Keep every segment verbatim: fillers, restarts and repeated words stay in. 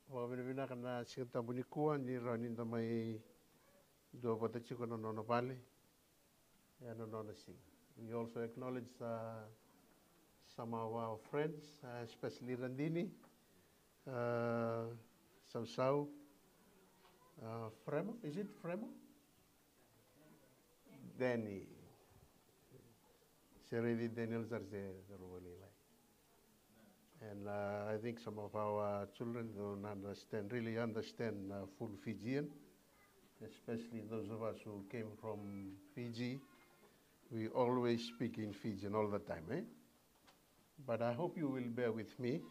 Vakavinavinaka na Siga Tabu nikua ni rawa ni da mai dua vata tiko na nona vale. Ena nona siga. We also acknowledge, uh, some of our friends, uh, especially Radini, uh, Sausau, uh, Fremo. Is it Fremo? Danny. Seredi Daniel Zarze, Ruvalilai. And, uh, I think some of our children don't understand, really understand, uh, full Fijian, especially those of us who came from Fiji. We always speak in Fijian all the time, eh? But I hope you will bear with me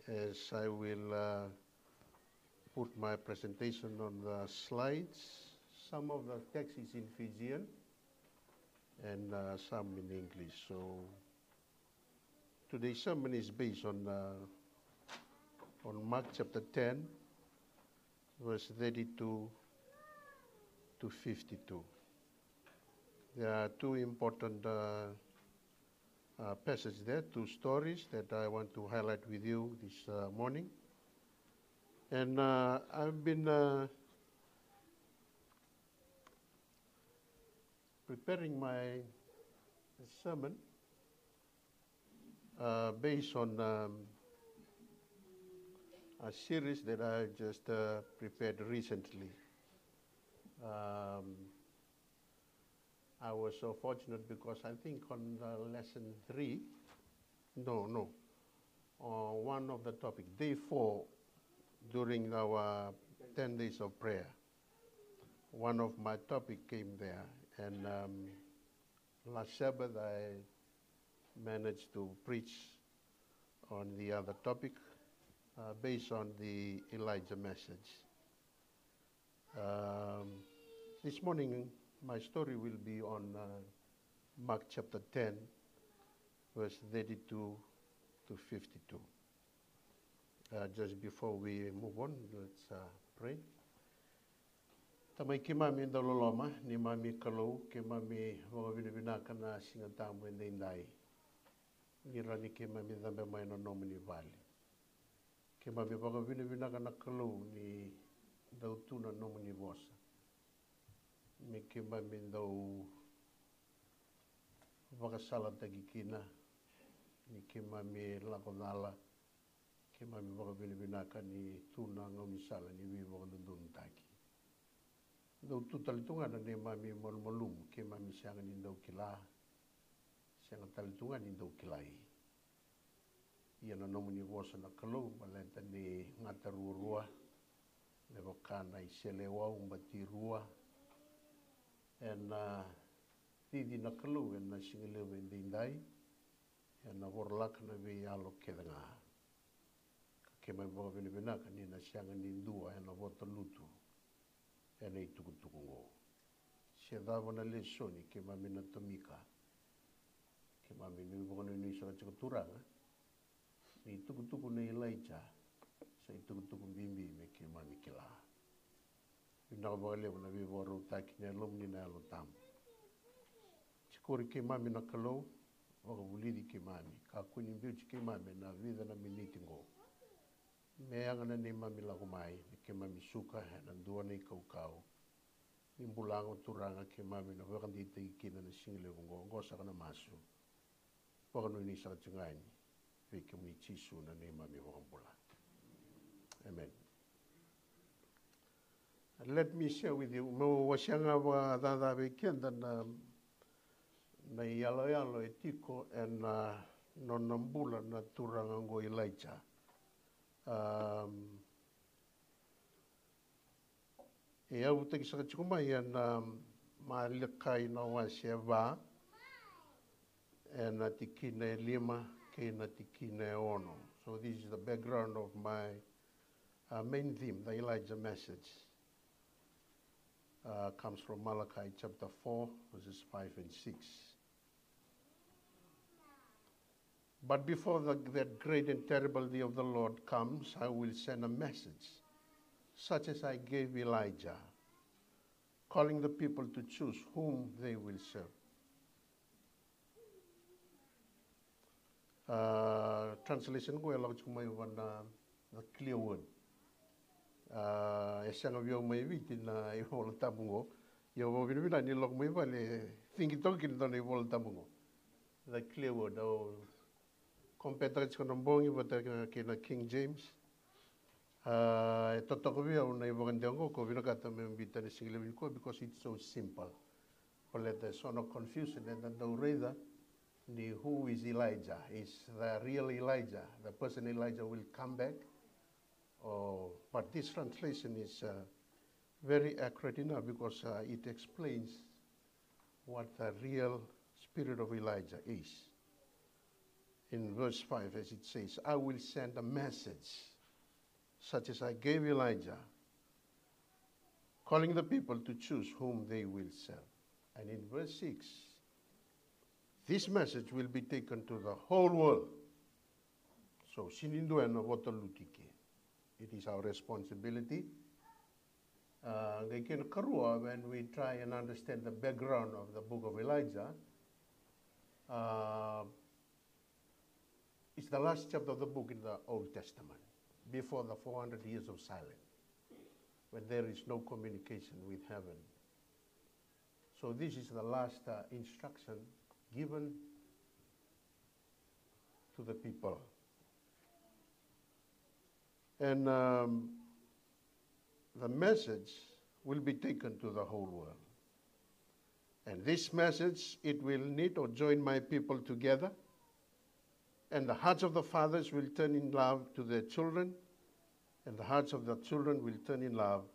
as I will, uh, put my presentation on the slides. Some of the text is in Fijian and, uh, some in English. So today's sermon is based on, uh, on Mark chapter ten, verse thirty-two to fifty-two. There are two important, uh, uh, passages there, two stories that I want to highlight with you this, uh, morning. And, uh, I've been, uh, preparing my sermon, uh, based on, um, a series that I just, uh, prepared recently. Um, I was so fortunate because I think on the lesson three, no, no, uh, one of the topic, day four, during our ten days of prayer, one of my topic came there. And, um, last Sabbath, I managed to preach on the other topic, uh, based on the Elijah message. Um, this morning, my story will be on, uh, Mark chapter ten, verse thirty-two to fifty-two. Uh, just before we move on, let's, uh, pray. Tamai keimami dau loloma, neimami Kalou, keimami vakavinavinaka na Siga Tabu edaidai. Ni rawa ni keimami cabe mai na nomuni vale. Keimami vakavinavinaka na Kalou ni dau tu na nomuni vosa. Me keimami dau vakasalataki kina, ni keimami lako cala, keimami vakavinavinaka ni tu na gaunisala ni veivakadodonutaki. Dau tu tale tu ga na neimami malumalumu, keimami sega ni dau kila, sega tale tu ga ni dau kilai. Ia na nomuni vosa na Kalou, baleta ni gata ruarua, me vaka na iseleiwau bati rua, ena cici na Kalou ena siga levu edaidai, ena vorolaka na veiyalo kece ga. Ka keimami vakavinavinaka ni na sega ni dua ena voto lutu ena itukutuku oqo. Se cava na lesoni keimami na tomika, keimami nuivakanuinui saka tiko Turaga, ni tukutuku nei Ilaija sa itukutuku bibi me keimami kila. Vinaka vakalevu na veivakarautaki ni Yalomuni na Yalo Tabu. Sikori keimami na Kalou, vakavulici keimami, kakua ni biuti keimami ena vica na miniti oqo. Me yaga na neimami lako mai, me keimami suka ena dua na ikaukau ni bula oqo Turaga, keimami na vakadeitaki kina na siga levu oqo. Oqo saka na masu, vakanuinui saka tiko ga yani vei kemuni Jisu na neimami iVakabula. Amen. Let me share with you, meu wasea ga vakacaca vei keda na, na iyaloyalo e tiko ena nona bula na turaga oqo Ilaija. Um, e yavutaki saka tiko mai ena Malakai na wase e va, ena tikina e lima kei na tikina e ono. So this is the background of my, uh, main theme, the Elijah message. Uh, comes from Malachi chapter four, verses five and six. But before the, that great and terrible day of the Lord comes, I will send a message, such as I gave Elijah, calling the people to choose whom they will serve. Uh, translation qo e lako tiko mai vua na, na Clear Word. A, e sega vei au mai Viti na iVola Tabu qo. Ia au vakavinavinaka ni lako mai vale, e tiki toka kina dua na iVola Tabu qo. The clear word, au compare-taka tiko na bogi vata kei na King James. A, e totoka vei au na ivakadewa qo, ko vinakata me biuta na siga levu nikua because it's so simple. Baleta e so na confusion eda dau raica ni who is Elijah? Is the real Elijah, the person Elijah will come back? Or, but this translation is, uh, very accurate enough because, uh, it explains what the real spirit of Elijah is. In verse five, as it says, "I will send a message such as I gave Elijah, calling the people to choose whom they will serve." And in verse six, "This message will be taken to the whole world." So, sega ni dua ena vota lutu i ke. It is our responsibility. Uh, qai kena karua, when we try and understand the background of the book of Elijah, uh, it's the last chapter of the book in the Old Testament, before the four hundred years of silence, when there is no communication with heaven. So this is the last, uh, instruction given to the people. And, um, the message will be taken to the whole world. And this message, it will knit or join my people together. And the hearts of the fathers will turn in love to their children, and the hearts of the children will turn in love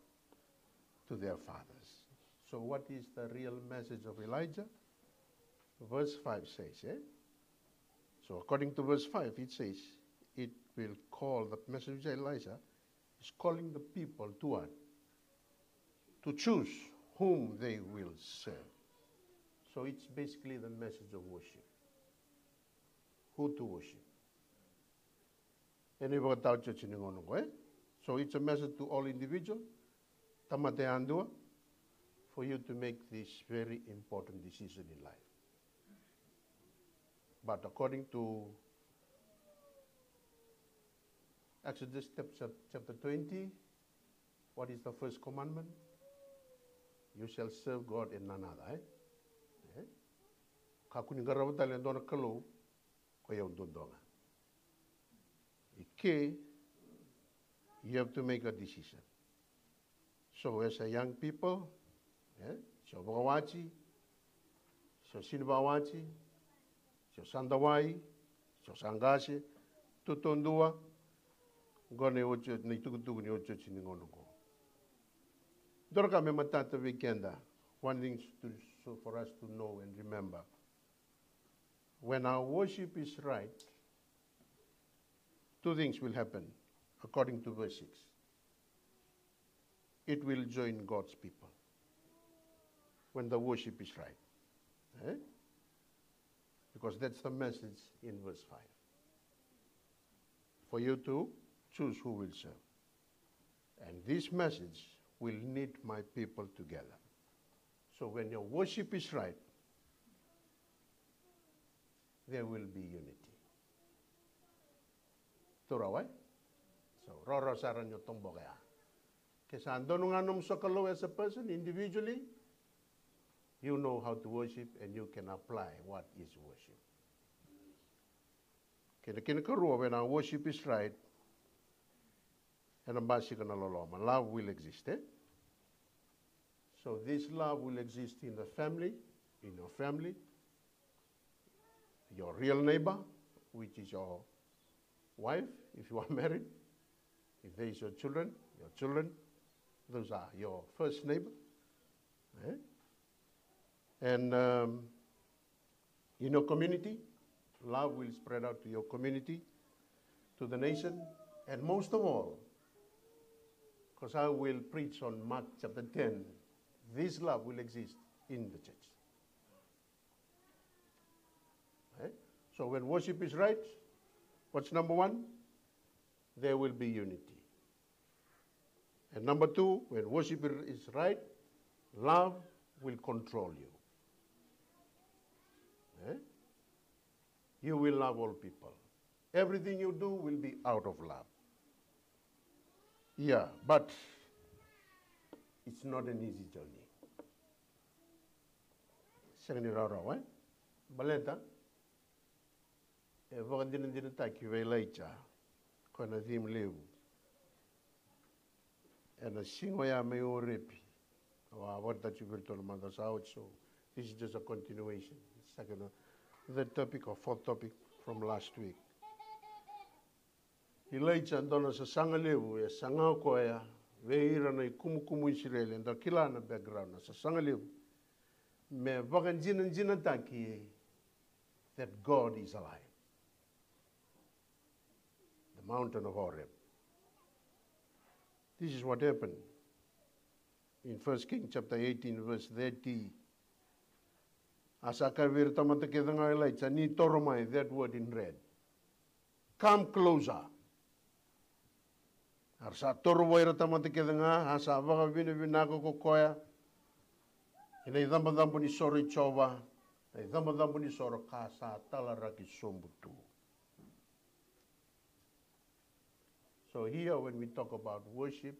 to their fathers. So what is the real message of Elijah? Verse five says, eh? So according to verse five, it says, it will call, the message of Elijah is calling the people to what? To choose whom they will serve. So it's basically the message of worship. Who to worship? Ena ivakataotioti ni gauna oqo, eh? So it's a message to all individual, tamata yadua, for you to make this very important decision in life. But according to Exodus chap-, chap-, chapter twenty, what is the first commandment? "You shall serve God and none other," eh? Eh? Kakua ni qarava tale e dua na kalou, ko i au duadua ga. I ke, you have to make a decision. So as a young people, eh, se o vakawati, se o sega ni vakawati, se o sa dawai, se o sa qase, tu taudua, oqo na iotioti, na itukutuku ni iotioti ni gauna oqo. Dua na ka me matata vei keda, one thing to, so for us to know and remember, when our worship is right, two things will happen, according to verse six. It will join God's people when the worship is right. Eh? Because that's the message in verse five. For you to choose who will serve. And this message will knit my people together. So when your worship is right, there will be unity. Turawa, eh? So, rawarawa sara ni o toboka ya. Ke sa donu ga nomu sokalou as a person, individually, you know how to worship and you can apply what is worship. Kena, kena karua, when our worship is right, ena basika na loloma. Love will exist, eh? So this love will exist in the family, in your family, your real neighbor, which is your wife, if you are married, if there is your children, your children, those are your first neighbor. Eh? And, um, in your community, love will spread out to your community, to the nation, and most of all, because I will preach on Mark chapter ten, this love will exist in the church. Eh? So when worship is right, what's number one? There will be unity. And number two, when worship is right, love will control you. Eh? You will love all people. Everything you do will be out of love. Yeah, but It's not an easy journey. Sega ni rawarawa, e? Baleta e vakadinadinataki vei Ilaija, koya na cima levu ena siga oya mai Orepi. Au a vakaraitaka tiko vei iratou na macawa sa oti, so this is just a continuation. Second, the topic or fourth topic from last week. Ilaija, dua na sasaga levu e saga o koya vei ira na ikumukumu Isireli. Eda kila na background, na sasaga levu me vakadinadinataki that God is alive. The mountain of Horeb. This is what happened in First King chapter eighteen, verse thirty. A sa kaya vei ira tamata kece ga o Ilaija, ni toro mai, that word in red. Come closer. A ra sa toro vua ira tamata kece ga, a sa vakavinavinaka ko koya ena icabocabo ni soro i Jiova, na icabocabo ni soro ka sa talaraki sobu tu. So here when we talk about worship,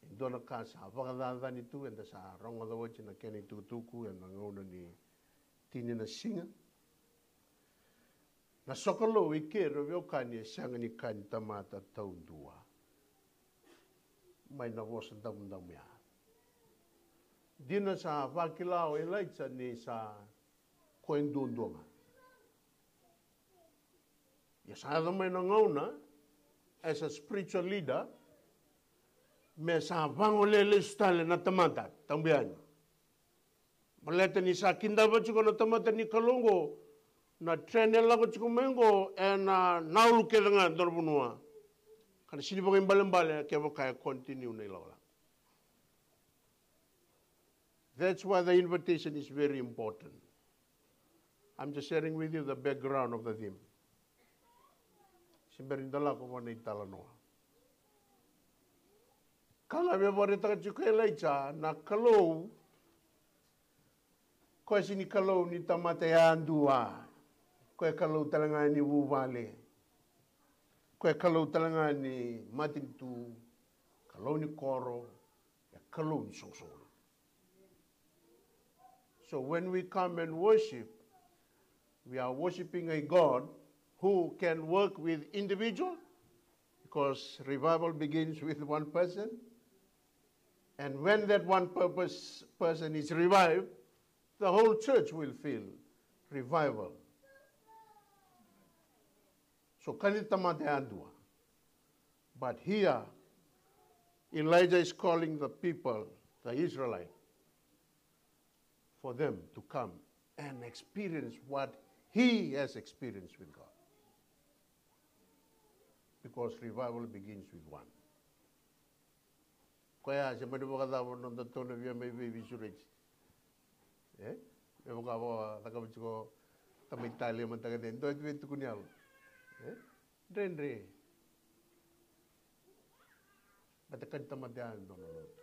e dua na ka sa vakacacani tu, eda sa rogoca oti na kena itukutuku ena gauna ni tini na siga. Na sokalou i ke, ra veiwekani, e sega ni ka ni tamata taudua mai na Vosa Damudamu ya. Dina sa vakila o Ilaija ni sa koya duadua ga. Ia sa yaco mai na gauna as a spiritual leader me sa vagolea lesu tale na tamata tabu yani. Baleta ni sa kidava tiko na tamata ni Kalou oqo na train e lako tiko mai oqo ena naulu kece ga e dua na vanua. Ka na sega ni vakaibalebale kevaka e continue na ilakolako. That's why the invitation is very important. I'm just sharing with you the background of the theme. Se bera ni da lako vua na italanoa. Ka ga via vakaraitaka tiko o Ilaija na Kalou, koya sega ni Kalou ni tamata yadua. Koya e Kalou tale ga ni vuvale. Koya e Kalou tale ga ni matanitu, Kalou ni koro, e Kalou ni soqosoqo. So when we come and worship, we are worshiping a God who can work with individual, because revival begins with one person. And when that one purpose, person is revived, the whole church will feel revival. So ka ni tamata yadua. But here, Elijah is calling the people, the Israelite, for them to come and experience what he has experienced with God. Because revival begins with one. Koya se mani vakacava na noda tona via mai veivisureti. E? Me vaka vakacakava tiko tamai tale mataka de dua tu vei tukuni yalo. E? Dredre. Bata kani tamata ya dua na lotu.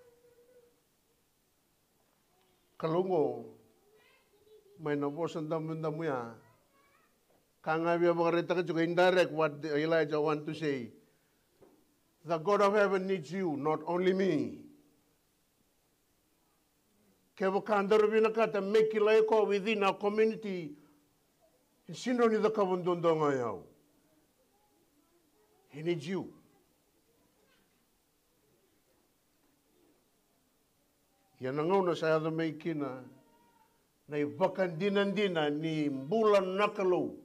Kalou qo mai na Vosa Damudamu ya. Ka ga via vakaraitaka tiko indirect what Elijah want to say. The God of heaven needs you, not only me. Kevaka daru vinakata me kilai koya within our community, e sega ni cakava duadua ga o yau. He needs you. Ia na gauna sa yaco mai kina na ivakadinadina ni bula na Kalou.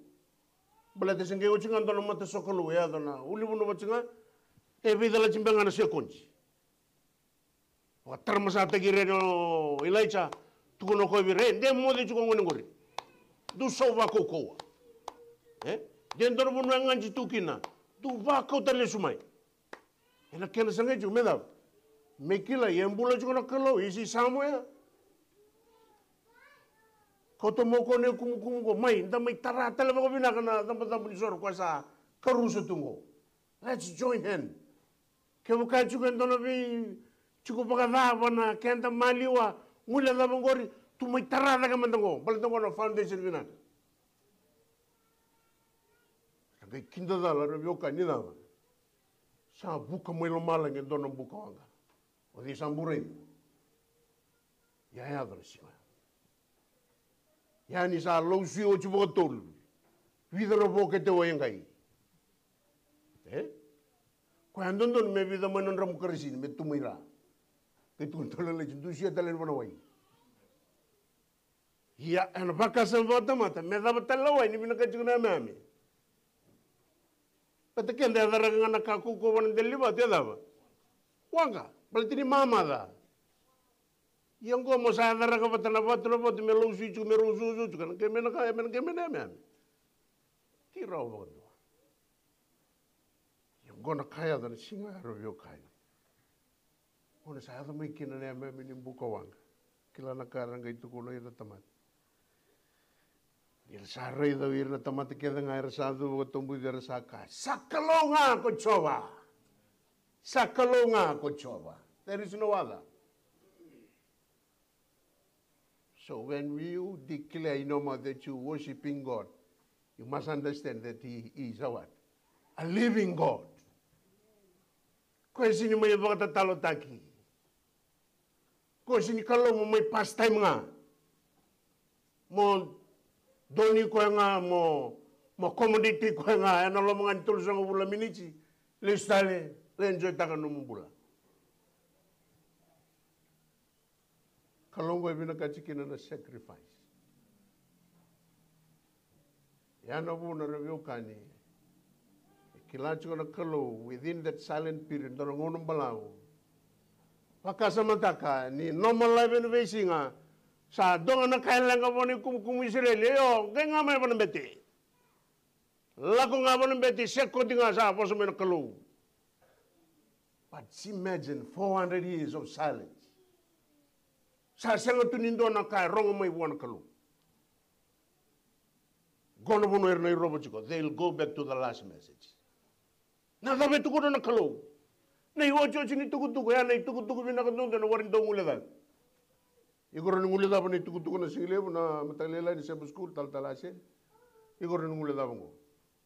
Baleta se qai oti ga dua na matasokalou e yaco na ulunivanua vati ga, e veicalati beka ga na sekodi. Vakataramasataki ira o Ilaija, tukuna o koya vei ira, e, de moce tiko gone qori. Dou sau vakaukauwa. E? De dua na vanua e gadi tu kina. Dou vakauta lesu mai. Ena kena sa qai tiko me cava? Me kilai e bula tiko na Kalou, e si Samoa ya. Kauta mai o koya na ikumukumu qo, mai, da mai tara tale vakavinaka na cabocabo ni soro koya sa karusa tu qo. Let's join hand. Kevaka e tiko e dua na vei tiko vakacava na keda maliwa, guilecava qori, tu mai tara cake mada qo, baleta qo na foundation vinaka. Sa qai kidacala na veiwekani ni cava? Sa vuka mai lomalagi e dua na buka waqa. O cei sa bula iko? Ia yaco na siga. Ia ni sa lau sui oti vakatolu. Vica na vokete o e qai. E? Koya dodonu me vica mai na dramu karisini me tu mai ra. Kei tukuna tale na lesi, dusia tale ni vanawai. Ia ena vakasama vakatamata me cava tale na wai ni vinakati tiko na yameyame. Baleta keda e caraka ga na ka kaukauwa na dela ni vatu e cava? Waqa, baleta ni mamaca. Ia oqo mo sa yacaraka vata na vatu na vatu me lau sui tiko me rau suasua tiko ena qai mai na ka me na qai mai na yameyame. Ti rawa vakadua. Ia oqo na ka yaco na siga ya ra veiwekani. Gauna sa yaco mai kina na yameyame ni buka waqa. Kila na ka era qai tukuna ira na tamata. Ni ra sa raica o ira na tamata kece ga era sa cuva ka tobuci era sa kaya, sa Kalou ga ko Jiova. Sa Kalou ga ko Jiova. There is no other. So when you declare in your mouth that you worshiping God, you must understand that He is a what? A living God. Koya sini mai vakatatalotaki. Koya sini Kalou mo mai pastime ga. Mo doni koya ga, mo, mo accommodate koya ga ena loma ga ni tolusagavulu na miniti. Lesu tale, re enjoy taka nomu bula. Kalou qo e vinakati kina na sacrifice. Ia na vuna ra veiwekani, e kila tiko na Kalou within that silent period, dua na gauna balavu. Vakasamataka ni normal life ena veisiga, sa dua ga na ka e leqa vua na ikumukumu Isireli, io, qai ga mai vua na bete. Lako ga vua na bete, sekodi ga sa vosa mai na Kalou. But imagine four hundred years of silence. Sa sega tu ni dua na ka e rogo mai vua na Kalou. Qo na vanua era na irova tiko, they'll go back to the last message. Na cava e tukuna na Kalou? Na iotioti ni tukutuku, ya na itukutuku vinaka duadua na wari dau guilecavi. Iko rawa ni guilecava na itukutuku na siga levu, na mataka lailai, na Sabbath school, talatala Aseni. Iko rawa ni guilecava qo.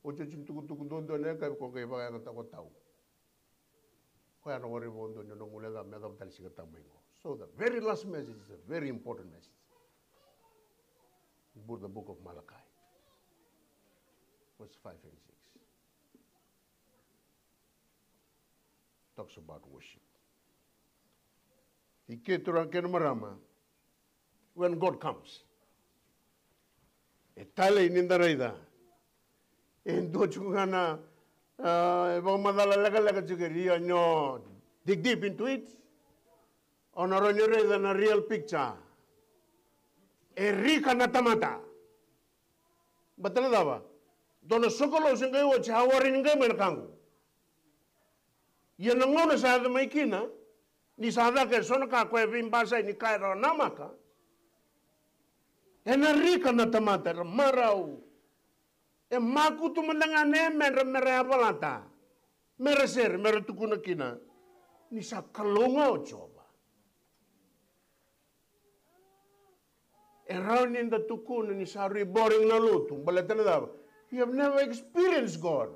Otioti ni tukutuku duadua na yakavi ko qai vakayagataka o tau. Koya na wari vakadua ni o na guilecava me yacova tale Siga Tabu mai qo. So the very last message is a very important message. Bula, the book of Malachi, verse five and six. Talks about worship. I ke turaga kei na marama, when God comes, e talei ni da raica. E dua tiko ga na, ah, e vakamacala lekaleka tiko, ia ni o dig deep into it, o na rawa ni raica na real picture. E rika na tamata. Baleta na cava? Dua na sokalou se qai oti, a wari ni qai mai na ka qo. Ia na gauna sa yaco mai kina, ni sa caka eso na ka koya e veibasai ni ka e rawa namaka, ena rika na tamata, era marau. E makutu mada ga na yamedra mera yavalata, mera sere, mera tukuna kina ni sa Kalou ga o Jiova. E rawa ni da tukuna ni sa rui boring na lotu, baleta na cava? You have never experienced God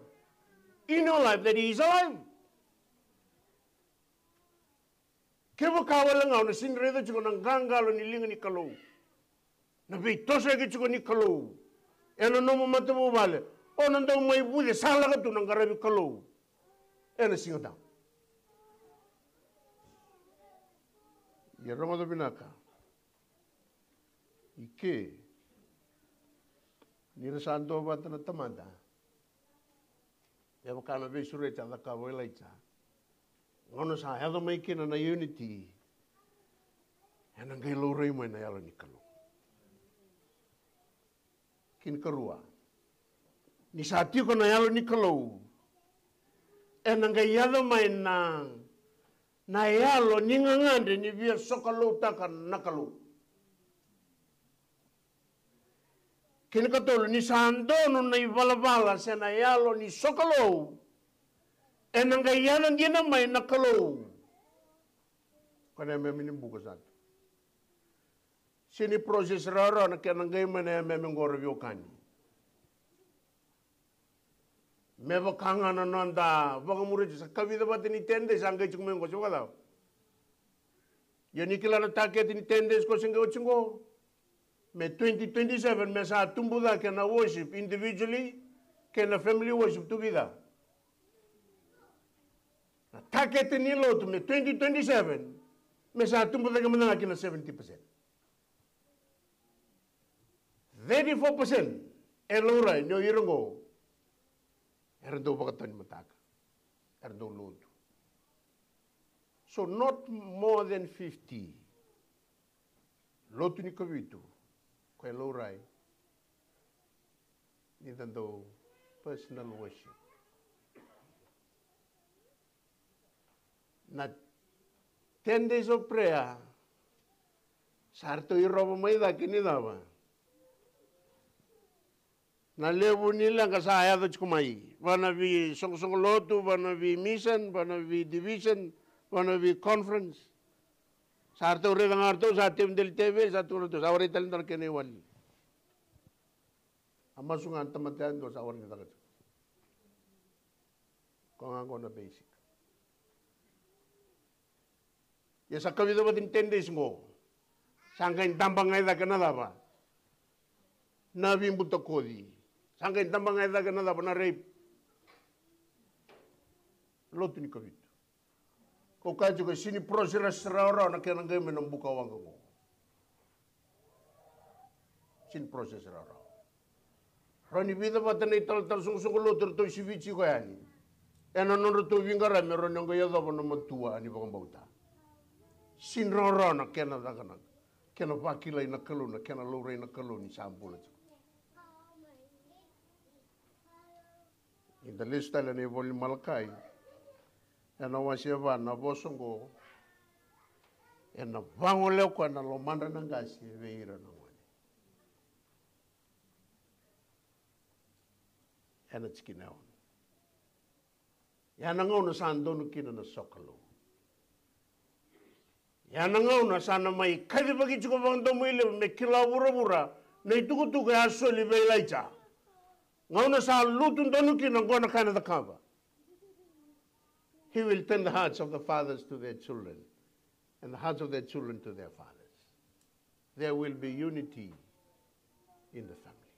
in your life that He is alive. Kevaka wale ga o na sini raica tiko na qaqalo ni liga ni Kalou, na veitosoyaki tiko ni Kalou ena nomu matavuvale, o na dau mai vuce sa lako tu na qaravi Kalou ena Siga Tabu. Ia rogoca vinaka. I ke, ni ra sa duavata na tamata, me vaka na veisureti a cakava o Ilaija, gauna sa yaco mai kina na unity, ena qai laurai mai na Yalo ni Kalou. Kena ikarua, ni sa tiko na Yalo ni Kalou, ena qai yaco mai na, na yalo ni gagadre ni via sokaloutaka na Kalou. Kena ikatolu, ni sa donu na ivalavala se na yalo ni sokalou, ena qai yaco dina mai na Kalou. Ko na yameyame ni buka sa tu. Sega ni process rawarawa na kena qai mai na yameyame qo, ra veiwekani. Me vaka ga na noda vakamuria tiko, sa kavica vata ni ten days sa qai tiko mai qo, se vakacava? Io, ni kila na target ni ten days ko se qai oti qo. Me twenty twenty-seven me sa tubu cake na worship individually kei na family worship together. Na target ni lotu me twenty twenty-seven me sa tubu cake mada ga ki na seventy percent. Thirty-four percent e laurai ni o ira qo era dau vakatanimataka, era dau lotu. So not more than fifty. Lotu ni Kavitu ko e laurai ni da dau personal worship. Na ten days of prayer sa ratou irova mai cake ni cava? Na levu ni leqa sa yaco tiko mai, va na veisoqosoqo lotu, va na veimission, va na veidivision, va na veiconference. Sa ratou raica ga ratou sa tevdeli teveli, sa tu ratou sa warai tale dua na kena iwali. A masu ga na tamata yadua sa warai ni caka tiko. Ko ga qo na basic. Ia sa kavica vata ni ten days qo. Sa qai daba ga i cake na cava? Na veibutakoci. Sa qai daba ga i cake na cava? Na rape. Lotu ni Kavitu. Ko kaya tiko e sini process rawarawa na kena qai mai na buka waqa qo. Sini process rawarawa. Rawa ni vica vata na italatala soqosoqo lotu ratou siviti iko yani ena nodratou veiqaravi me rawa ni o qai yacova na matua ni vakabauta. Sini rawarawa na kena caka na kena vakilai na Kalou, na kena laurai na Kalou ni sa bula tiko. Ni da lesu tale na ivola ni Malakai ena wase e va, na vosa oqo ena vagolea o koya na lomadra na qase vei ira na gone. Ena tikina e ono. Ia na gauna sa donu kina na sokalou. Ia na gauna sa na mai kacivaki tiko vakadomoilevu me kila vuravura na itukutuku e a soli vei Ilaija. Gauna sa lutu donu kina oqo na ka ena cakava. He will turn the hearts of the fathers to their children and the hearts of their children to their fathers. There will be unity in the family.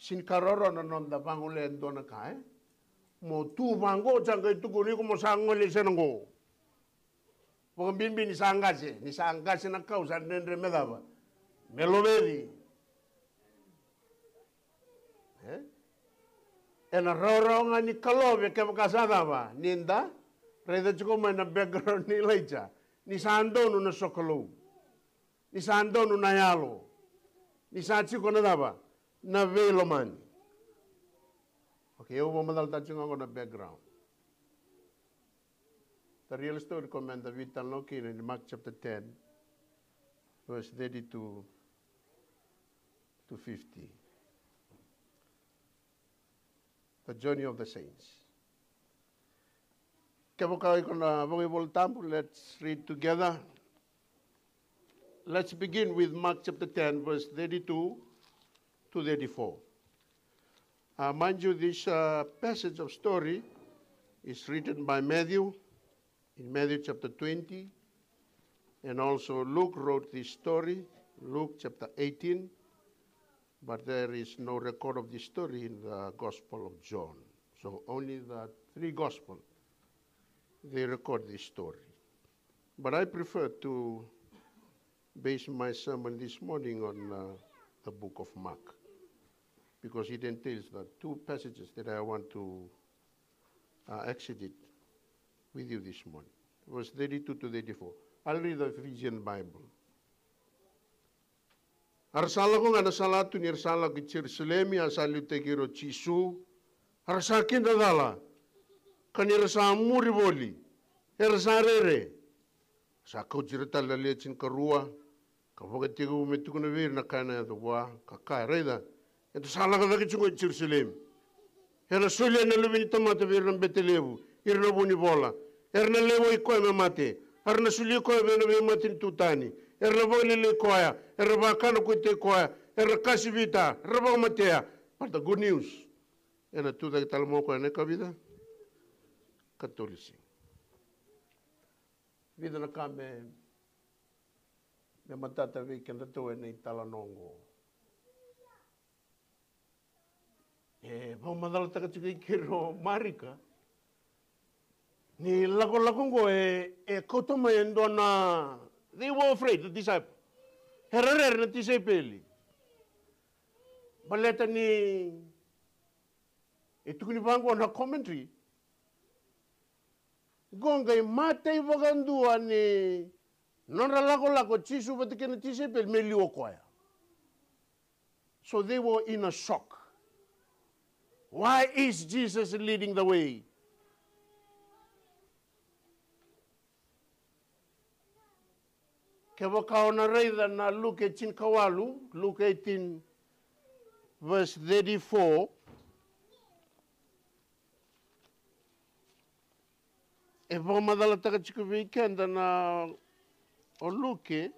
Sini ka roro na noda vagolea e dua na ka, e? Mo tu vaqo, sa qai tukuni iko mo sa gole se na qo. Vakabibi ni sa qase, ni sa qase na kau sa dredre me cava? Me loveci. E? Ena rawarawa ga ni kalove kevaka sa cava? Ni da raica tiko mai na background ni Ilaija. Ni sa donu na sokalou. Ni sa donu na yalo. Ni sa tiko na cava? Na veilomani. Okay, au vakamacalataka tiko ga oqo na background. The real story ko meda veitalanoa kina ni Mark chapter ten, verse thirty-two to fifty. The journey of the saints. Kevaka iko na vakaivolatabu, let's read together. Let's begin with Mark chapter ten, verse thirty-two to thirty-four. Uh, mind you, this uh, passage of story is written by Matthew in Matthew chapter twenty, and also Luke wrote this story, Luke chapter eighteen, but there is no record of this story in the Gospel of John. So only the three Gospel, they record this story. But I prefer to base my sermon this morning on uh, the book of Mark, because it entails the two passages that I want to uh, exit it with you this morning. Verse thirty-two to thirty-four. I'll read the Fijian Bible. A ra sa lako ga na salatu ni ra sa lako i Jerusalemi, a sa liutaki ira o Jisu, a ra sa kidacala, ka ni ra sa muri voli, era sa rere. Sa kauti ira tale na lewe tinikarua, ka vakatekivu me tukuna vei ira na ka ena yaco vua, ka kaya, raica, eda sa lako cake tiko i Jerusalemi. Era solia na Luve ni tamata vei ira na bete levu, ira na vunivola. Era na lewai koya me mate. Era na soli koya vei na veimatanitu tani. Era na vakalelei koya. Era na vakanakuitaki koya. Era na kasivita. Era na vakamatea. But the good news, ena tucake tale mai o koya ena ikavica? Katolu ni siga. vica na ka me, me matata vei kedatou ena italanoa oqo. E vakamacalataka tiko i keri o Marika ni lakolako oqo e, e kauta mai e dua na, they were afraid, the disciple. Era rere na tisaipeli. Baleta ni e tukuni vaqo na commentary. Qo qai matai vakadua ni nodra lakolako Jisu vata kei na tisaipeli me liu o koya. So they were in a shock. Why is Jesus leading the way? Kevaka o na raica na Luke tinikawalu, Luke eighteen, verse thirty-four, e vakamacalataka tiko vei keda na o Luke,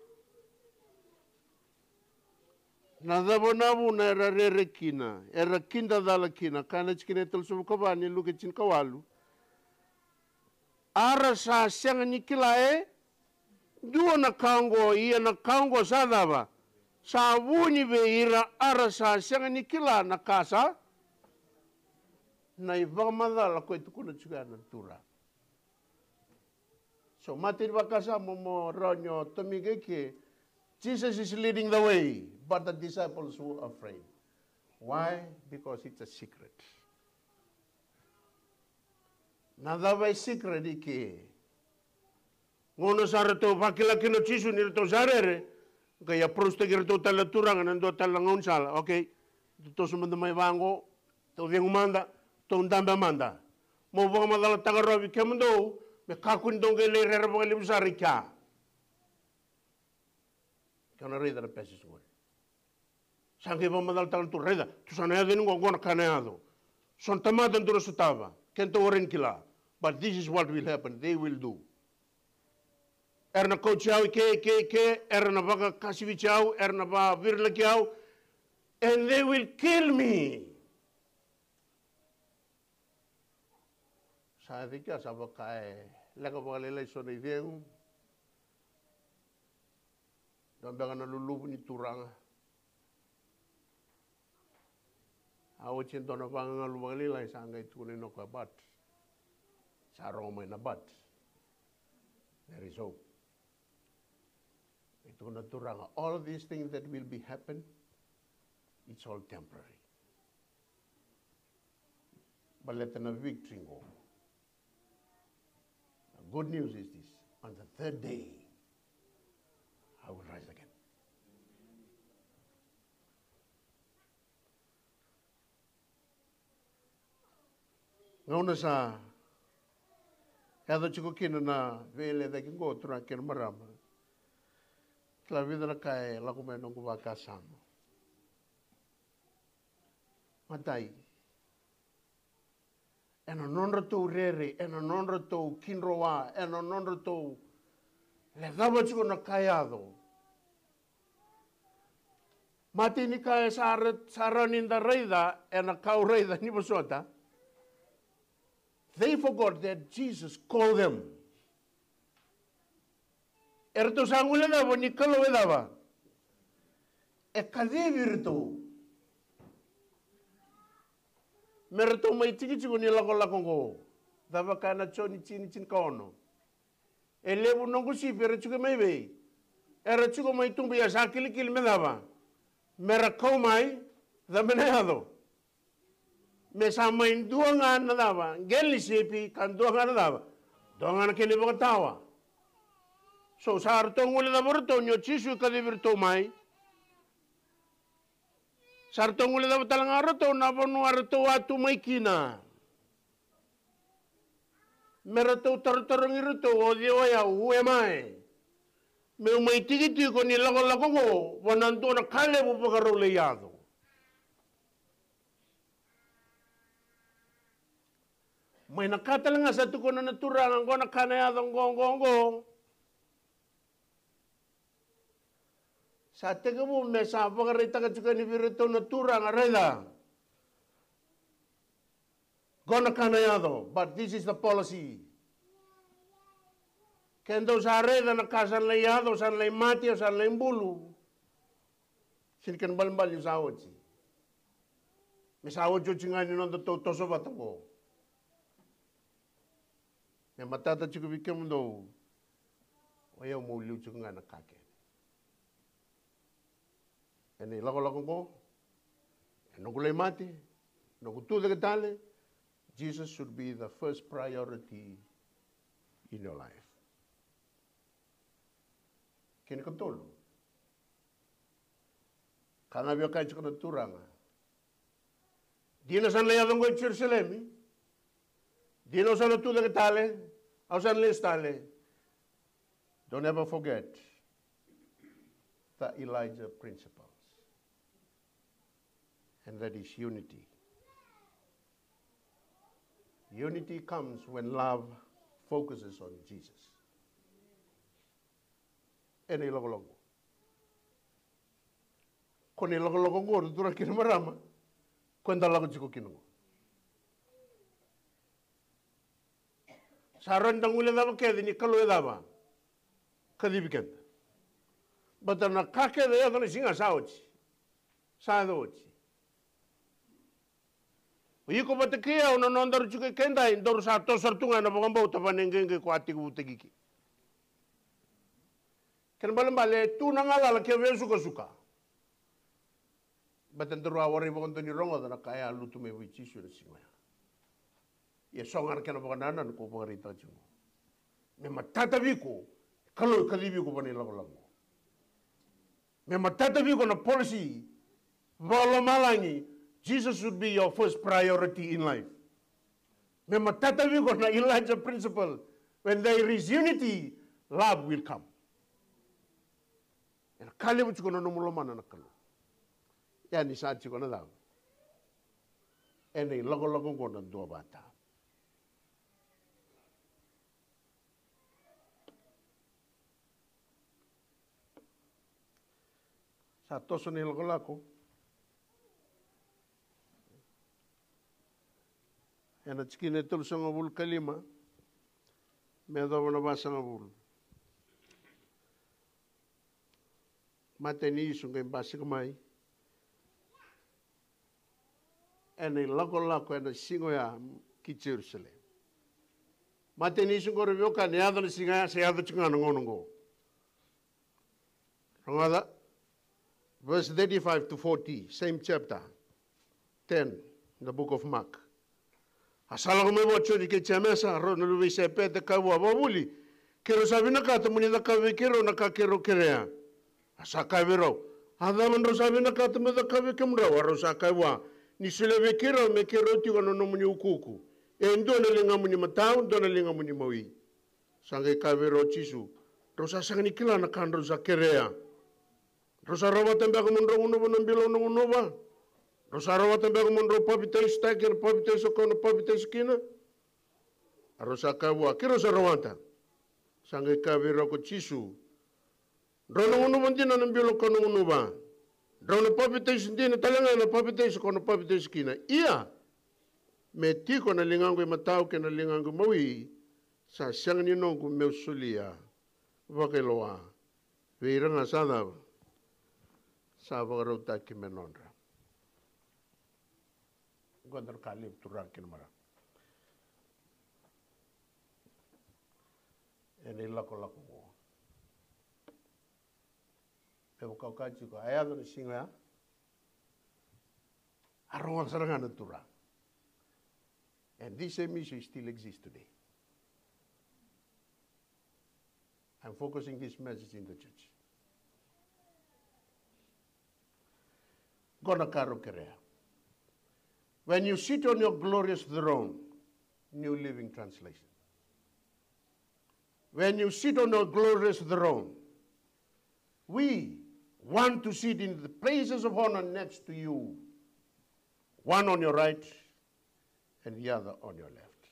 na cava na vuna era rere kina, era kidacala kina, ka na tikina e tolusagavulu ka va ni Luke tinikawalu. A ra sa sega ni kila e dua na ka oqo, ia na ka oqo sa cava? Sa vuni vei ira a ra sa sega ni kila na ka sa, na ivakamacala ko e tukuna tiko ya na Turaga. So, matai ni vakasama mo rawa ni o tomika i ke, Jesus is leading the way, but the disciples were afraid. Why? Because it's a secret. Na cava e secret i ke? Gauna sa ratou vakila kina o Jisu ni ratou sa rere, qai approach-taki iratou tale na Turaga ena dua tale na gaunisala. Okay, tou toso mada mai vaqo, tou cegu mada, tou dabe mada. Mo vakamacalataka rawa vei kemudou me kakua ni dou qai lai rere vakalevu sara i kea. Ke o na raica na passage qori. Sa qai vakamacalataka na Turaga, raica, tou sa na yaco yani qo, qo na ka na yaco. So na tamata dou na sotava, kedatou warai ni kila. But this is what will happen, they will do. Era na kauti au i ke, i ke, i ke, era na vakakasiviti au, era na vavirilaki au, and they will kill me. Sa yaco i kea sa vaka e leqa vakalailai so na icegu. Dua beka na luluvu ni Turaga. A oti e dua na vagagalu vakalailai sa qai tukuna o koya, but sa rogo mai na but. There is hope. E tukuna na Turaga, all these things that will be happen, it's all temporary. Baleta na victory qo. The good news is this. On the third day, I will rise again. Gauna sa yaco tiko kina na veilecayaki qo, turaga kei na marama, kila vica na ka e lako mai noqu vakasama. Matai, ena nodratou rere, ena nodratou kidrowa, ena nodratou lecava tiko na ka e yaco. Matai ni ka e sa ra-, sa rawa ni da raica ena ka au raica ni vosota. They forgot that Jesus called them. Eratou sa guilecava ni Kalou e cava? E kacivi iratou me ratou mai tiki tiko ni lakolako oqo. Cava kaya na Joni tini, tinikaono? E levu noqu sipi era tiko mai vei? Era tiko mai tubu, ia sa kilikili me cava? Me ra kau mai, cava me na yaco? Me sa mai dua ga na cava? Qele ni sipi, ka dua ga na cava? Dua ga na kena ivakatawa. So, sa ratou guilecava o ratou ni o Jisu e kacivi iratou mai. Sa ratou guilecava tale ga o ratou na vanua ratou a tu mai kina. Me ratou tarotarogi iratou, o cei o yau, who am I? Meu mai tiki tiko ni lakolako oqo vua na dua na ka levu vakarau lai yaco. Mai na ka tale ga sa tukuna na Turaga, oqo na ka na yaco, oqo, oqo, oqo. Sa tekivu me sa vakaraitaka tiko yani vei iratou na Turaga, raica. Oqo na ka na yaco, but this is the policy. Ke dou sa raica na ka sa na lai yaco, au sa na lai mate, au sa na lai bulu. Sega ni kena ibalebale ni sa oti. Me sa otioti ga ni noda tou toso vata qo. Me matata tiko vei kemudou. O yau meu liu tiko ga na ka kece. Ena ilakolako qo, e noqu lai mate, noqu tucake tale, Jesus should be the first priority in your life. Kena ikatolu, ka ga via kaya tiko na Turaga. Dina sa na lai yaco qo i Jerusalemi. Dina au sa na tucake tale, au sa na lesu tale. Don't ever forget the Elijah principles. And that is unity. Unity comes when love focuses on Jesus. Ena ilakolako. Ko na ilakolako qo, na turaga kei na marama, ko eda lako tiko kina qo. Sa rawa ni da guilecava kece ni Kalou e cava? Kacivi keda. Baleta na ka kece e yaco na siga sa oti. Sa yaco oti. O iko vata kei au, na nodaru tiko i kedaru, daru sa toso sara tu ga ena vakabauta, vaka na iqaiqai ko a tekivutaki kina. Kena ibalebale e tu na galala ke via sukasuka. Baleta daru a warai vakadua ni rogoca na ka e a lutu mai vei Jisu ena siga oya. Ia so ga na kena vakanananu ko vakaraitaka tiko. Me matata vei iko, Kalou e kacivi iko vua na ilakolako. Me matata vei iko na policy vakalomalagi, Jesus should be your first priority in life. Me matata vei iko na Elijah principle, when there is unity, love will come. Ena ka levu tiko na nomu lomana na Kalou. Ia ni sa tiko na cava? Ena ilakolako qo na duavata. Sa toso na ilakolako. Ena tikina e tolusagavulu ka lima me yacova na vasagavulu. Matai ni Jisu qai basika mai ena ilakolako ena siga oya ki Jerusalemi. Matai ni Jisu qori, veiwekani, e yaco na siga ya, sa yaco tiko ga na gauna oqo. Rogoca, verse thirty-five to forty, same chapter ten, the book of Mark. A sa lako mai vua o Joni kei Jemesa, rau na luve i Sepete, kaya vua, vakavuli, keirau sa vinakata mo ni cakava vei keirau na ka keirau kerea. A sa kaya vei rau, a cava drau sa vinakata meu cakava vei kemudrau? A rau sa kaya vua, ni solia vei keirau me keirau tiko ena nomuni ukuuku e dua na ligamu ni matau, dua na ligamu ni mawi. Sa qai kaya vei rau o Jisu, drau sa sega ni kila na ka drau sa kerea. Drau sa rawata beka mo drau gunuva na bilo au na gunuva? Drau sa rawata beka mo drau papitaisotaki ena papitaiso kau na papitaiso kina? A rau sa kaya vua, keirau sa rawata. Sa qai kaya vei rau ko Jisu, drau na gunuva dina na bilo kau na gunuva. Drau na papitaiso dina tale ga na papitaiso kau na papitaiso kina. Ia, me tiko na ligaqu imatau kei na ligaqu imawi, sa sega ni noqu meu solia vakailoa vei ira ga sa cava? Sa vakarautaki me nodra. Qo na ka levu, turaga kei na marama. Ena ilakolako qo. Me vaka au kaya tiko, a yaco na siga oya, a rogoca sara ga na Turaga. And this same issue still exists today. I'm focusing this message in the church. Qo na ka rau kerea. When you sit on your glorious throne, New Living Translation. When you sit on your glorious throne, we want to sit in the places of honor next to you, one on your right and the other on your left.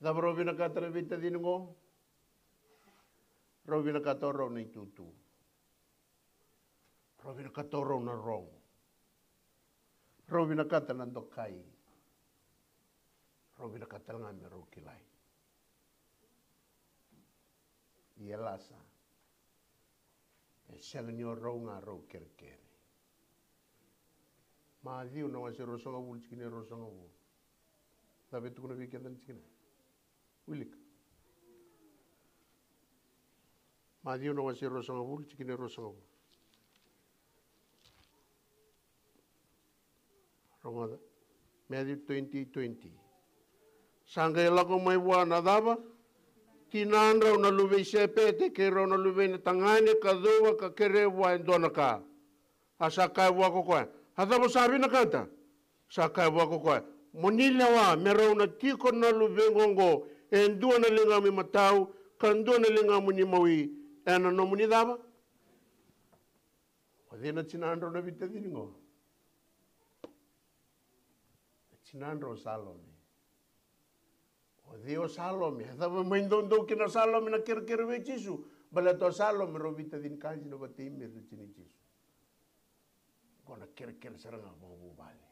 Cava rau vinakata na veitacini qo? Rau vinakata o rau na itutu. Rau vinakata o rau na rogo. Rau vinakata na dokai. Rau vinakata tale ga me rau kilai. E lasa. E sega ni o rau ga rau kerekere. Maciu na wase ruasagavulu, tikina e ruasagavulu. Cava e tukuna vei keda na tikina? Wilika. Maciu na wase ruasagavulu, tikina e ruasagavulu. Rogoca. Matthew twenty twenty. Sa qai lako mai vua na cava? Tinadrau na luve i Sepete kei rau na luvena tagane ka cuva ka kerea vua e dua na ka. A sa kaya vua ko koya, a cava sa vinakata? Sa kaya vua ko koya, mo ni lewa me rau na tiko na luvequ oqo e dua na ligamu imatau ka dua na ligamu ni mawi ena nomuni cava? O cei na tinadrau na veitacini qo? Na tinadrau o Salome. O cei o Salome? E cava mai doudou kina o Salome na kerekere vei Jisu? Baleta o Salome rau veitacini ka dina vata i Meri na tini i Jisu. Qo na kerekere sara ga vakavuvale.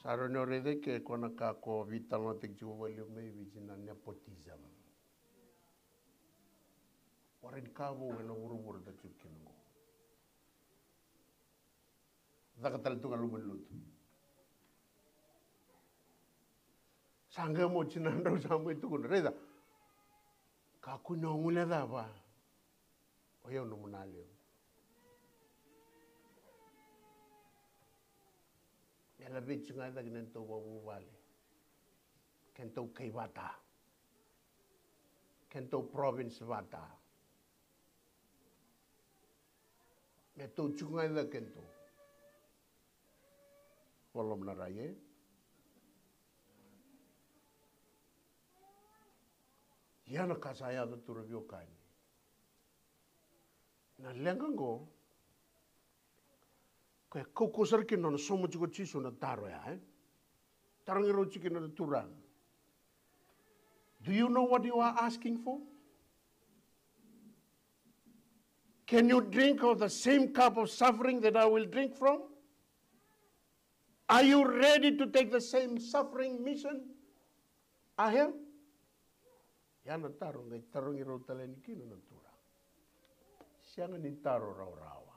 Sa rau ni o raica ke ko na ka ko veitalanoataki tiko vakalevu mai Viti na nepotism. Warai ni ka vou ena vuravura da tiko kina qo. Caka tale tu ga loma ni lotu. Sa qai mo tinadrau sa mai tukuna, raica. Kakua ni o guilecava. O yau nomu na levu. Me laveti ga e cake na neitou vakavuvale. Kedatou kai vata. Kedatou province vata. Me tou tiko ga e cake kedatou. Volom na rai e. Ia na ka sa yaco tu ra veiwekani. Na leqa qo. Ko e kaukauwa sara kina na nona sauma tiko o Jisu na taro ya, e? Tarogi rau tiko kina na Turaga. Do you know what you are asking for? Can you drink of the same cup of suffering that I will drink from? Are you ready to take the same suffering mission I have? Ya na taro qai tarogi rau tale yani kina na Turaga. Sega ni taro rawarawa.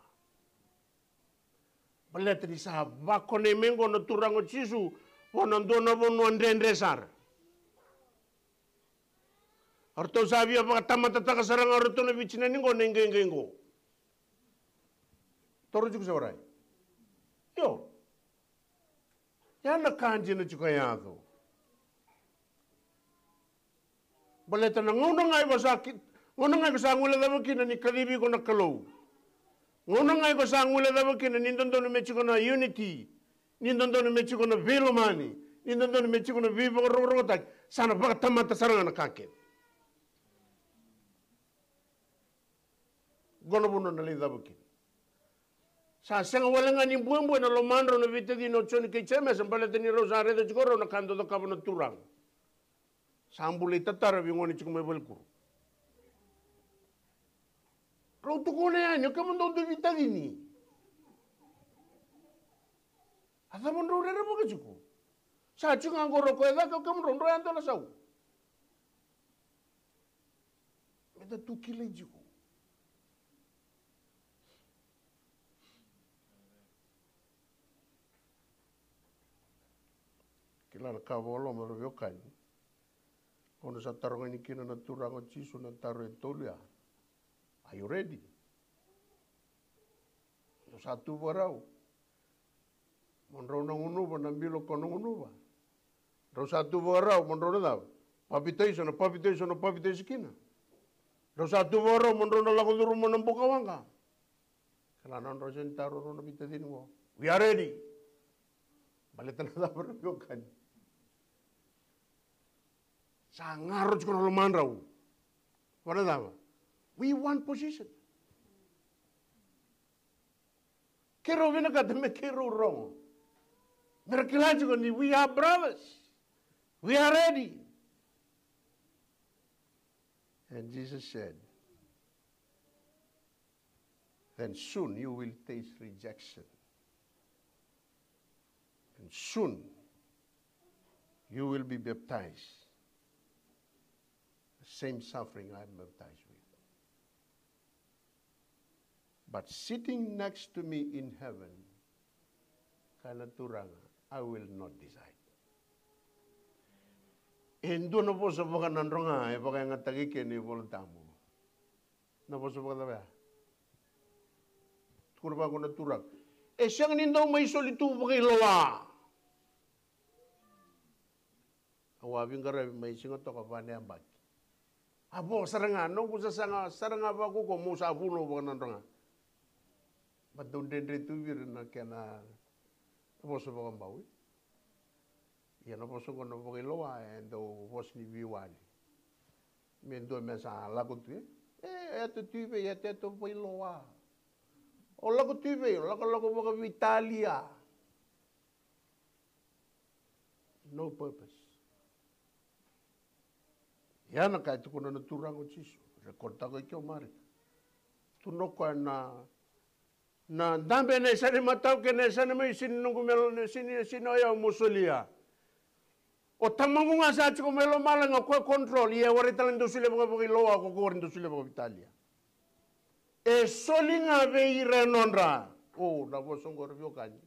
Baleta ni sa vakonei mai qo na Turaga o Jisu vua na dua na vanua dredre sara. O ratou sa via vakatamatataka sara ga o ratou na vitina ni qo na iqaiqai qo. Toro tiko se warai? Io. Ya na ka dina tiko e yaco. Baleta na gauna ga iko sa ki, gauna ga iko sa guilecava kina ni kacivi iko na Kalou. Gauna ga iko sa guilecava kina ni dodonu me tiko na unity, ni dodonu me tiko na veilomani, ni dodonu me tiko na veivakarokorokotaki, sa na vakatamata sara ga na ka kece. Qo na vanua na lai cava kina. Sa sega wale ga ni buebue na lomadrau na veitacini o Joni kei Jemesa baleta ni rau sa raica tiko rau na ka dau cakava na Turaga. Sa bulai tatara vei gone tiko mai valekuru. Rau tukuna yani, o kemudou dui veitacini. A cava drau rerevaka tiko? Sa tiko ga qo o rau ko e cake, o kemudrau drau yadua na sau. Me da tu kilai tiko. Kila na ka vakaloloma, ra veiwekani. Gauna sa taroga yani kina na Turaga o Jisu na taro e tolu ya. Are you ready? Drau sa tu vakarau mo drau na gunuva na bilo ko na gunuva. Drau sa tu vakarau mo drau na cava? Papitaiso, na papitaiso, na papitaiso kina. Drau sa tu vakarau mo drau na lako curuma na buka waqa. Kila na drau sa ni taro rau na veitacini qo. We are ready. Baleta na cava, ra veiwekani? Sa garo tiko na lomadrau. Vana cava? We want position. Keirau vinakata me keirau rogo. Me ra kila tiko ni we are brothers. We are ready. And Jesus said, then soon you will taste rejection. And soon you will be baptized. Same suffering I'm baptized with. But sitting next to me in heaven, kaya na Turaga, I will not decide. E dua na vosa vakanadroga e vakayagataki kina iVola Tabu. Na vosa vakacava ya? Tukuna vaqo na Turaga, e sega ni dau mai soli tu vakailoa. Au a veiqaravi mai Sigatoka va na yabaki. A vo sara ga noqu sasaga sara ga vakaukaua, mo sa vunau vakanadroga. Ba dau dredre tu vei ira na kena vosa vakabau. Ia na vosa oqo na vakailoa e dau vosa ni veiwali. Me dua me sa lako tu e, e eto tu i vei, eto, eto vakailoa. O lako tu i vei? O lakolako vakaveitalia. No purpose. Ia na ka e tukuna na Turaga o Jisu, rekoditaka i ke o Marika. Tukuna o koya na, na dabe na yasana imatau kei na yasana mai, sega ni noqu me lo-, sega ni, sega ni o yau mo solia. O Tamaqu ga sa tiko mai lomalagi, o koya e control, ia e warai tale ni dau solia vaka, vakailoa, o koya e warai ni dau solia vakaveitalia. E soli ga vei ira e nodra. O, na vosa oqo ra veiwekani.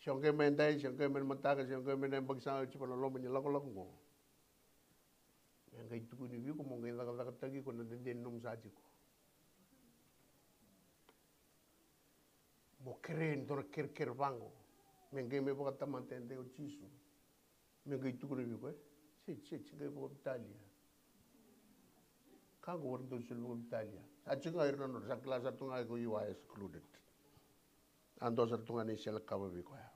Se o qai mai edai, se o qai mai na mataka, se o qai mai na yabaki sa oti, va na loma ni lakolako oqo. Me qai tukuni vei iko mo qai cakacakataki iko na dede ni nomu sa tiko. Mo kerei e dua na kerekere vaqo. Me qai mai vakatamata edai o Jisu. Me qai tukuna vei iko, e? Seti, seti, qai vakaveitalia. Ka qo warai dau soli vakaveitalia. Sa tiko ga ira na nodra, sa kila sara tu ga iko you are excluded. A dua sara tu ga na isele kava vei koya.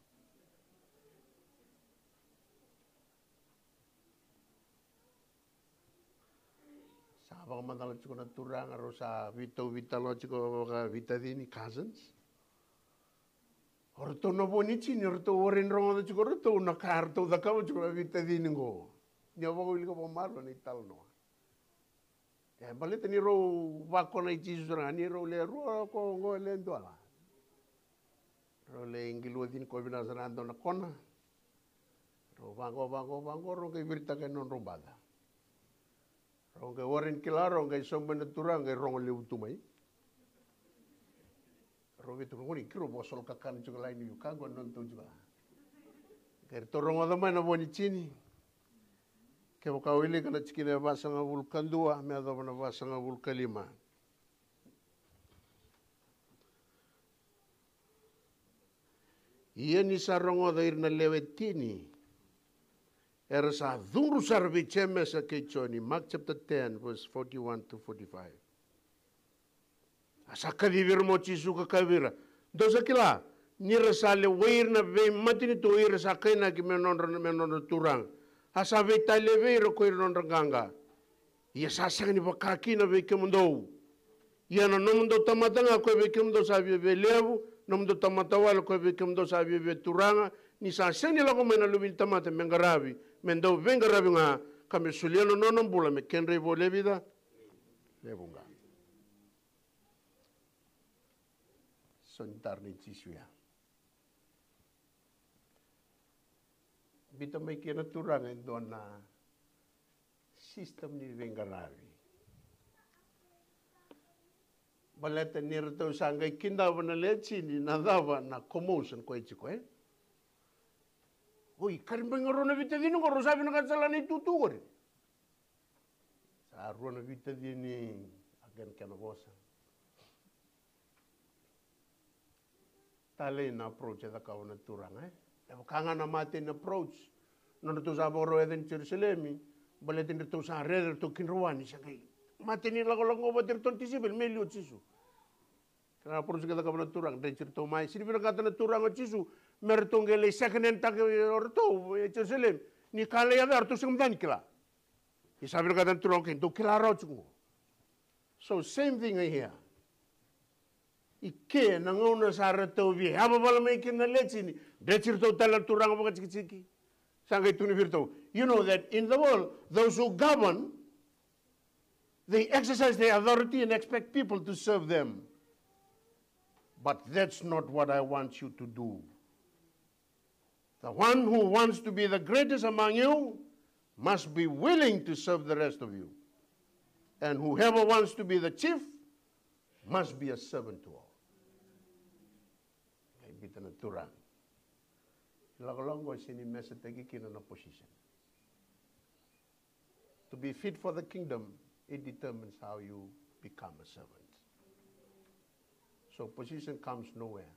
Sa vakamacala tiko na Turaga, rau sa veitau veitalanoa tiko vakaveitacini, cousins. O ratou na vo ni tini, o ratou warai ni rogoca tiko o ratou na ka ratou cakava tiko na veitacini qo. Ni o vakawilika vakamalua na italanoa. E baleta ni rau vakona i Jisu sara ga, ni rau le rua ko qo, le dua la. Rau le qilua cini ko vinaka sara ga dua na kona. Rau vaqo, vaqo, vaqo, rau qai viritaka e nodrau baca. Rau qai warai ni kila, rau qai sauma na Turaga, qai rogo levu tu mai. Rau veitukuna ni keirau vakasolo kakana tiko la, ni ka qo na nodatou tiko la. Qai ratou rogoca mai na vo ni tini. Kevaka o wilika na tikina e vasagavulu ka dua me yacova na vasagavulu ka lima. Ia ni sa rogoca ira na lewe tini, era sa cudru sara vei Jemesa kei Joni. Mark chapter ten, verse forty-one to forty-five. A sa kacivi ira mai o Jisu ka kaya vei ira, dou sa kila ni ra sa lewai ira na veimatanitu o ira sa kainaki me nodra, me nodra turaga. A sa veitalia vei ira ko ira na nodra qaqa. Ia sa sega ni vaka kina vei kemudou. Ia na nomudou tamata ga ko e vei kemudou sa viavia levu, nomudou tamata wale ko e vei kemudou sa viavia turaga, ni sa sega ni lako mai na Luve ni tamata me qaravi, me dau veiqaravi ga, ka me solia na nona bula me kedra ivola e vica? E vuqa. So ni taro nei Jisu ya. Biuta mai kina na Turaga e dua na system ni veiqaravi. Baleta ni ratou sa qai kidava na lewe tini na cava na commotion ko e tiko, e? Oi, kari bai ga rua na veitacini qo, rau sa vinakata sara na itutu qori. Sa rua na veitacini, a kena, kena vosa. Talei na approach e cakava na Turaga, e? E vaka ga na Martin approach. Nodratou sa vakarau yaca ni Jerusalemi, baleta ni ratou sa rere, ratou kidravaki, sa qai Martin lakolako vata iratou na tisaipeli me liu o Jisu. Kena approach ka cakava na Turaga, dreti iratou mai. Sega ni vinakata na Turaga o Jisu me ratou qai lai second hand taka o ratou e Jerusalemi. Ni ka lai yaco, ratou sega mada ni kila. Ia sa vinakata na Turaga, okay, dou kila rawa tiko qo. So same thing here. I ke na gauna sa ratou via yavavala mai kina na lewe tini, dreti iratou tale na turaga vakatikitiki. Sa qai tukuni vei iratou, you know that in the world, those who govern, they exercise their authority and expect people to serve them. But that's not what I want you to do. The one who wants to be the greatest among you must be willing to serve the rest of you. And whoever wants to be the chief must be a servant to all. Qai biuta na Turaga. Lakolako qo e sega ni mesataki kina na position. To be fit for the kingdom, it determines how you become a servant. So position comes nowhere.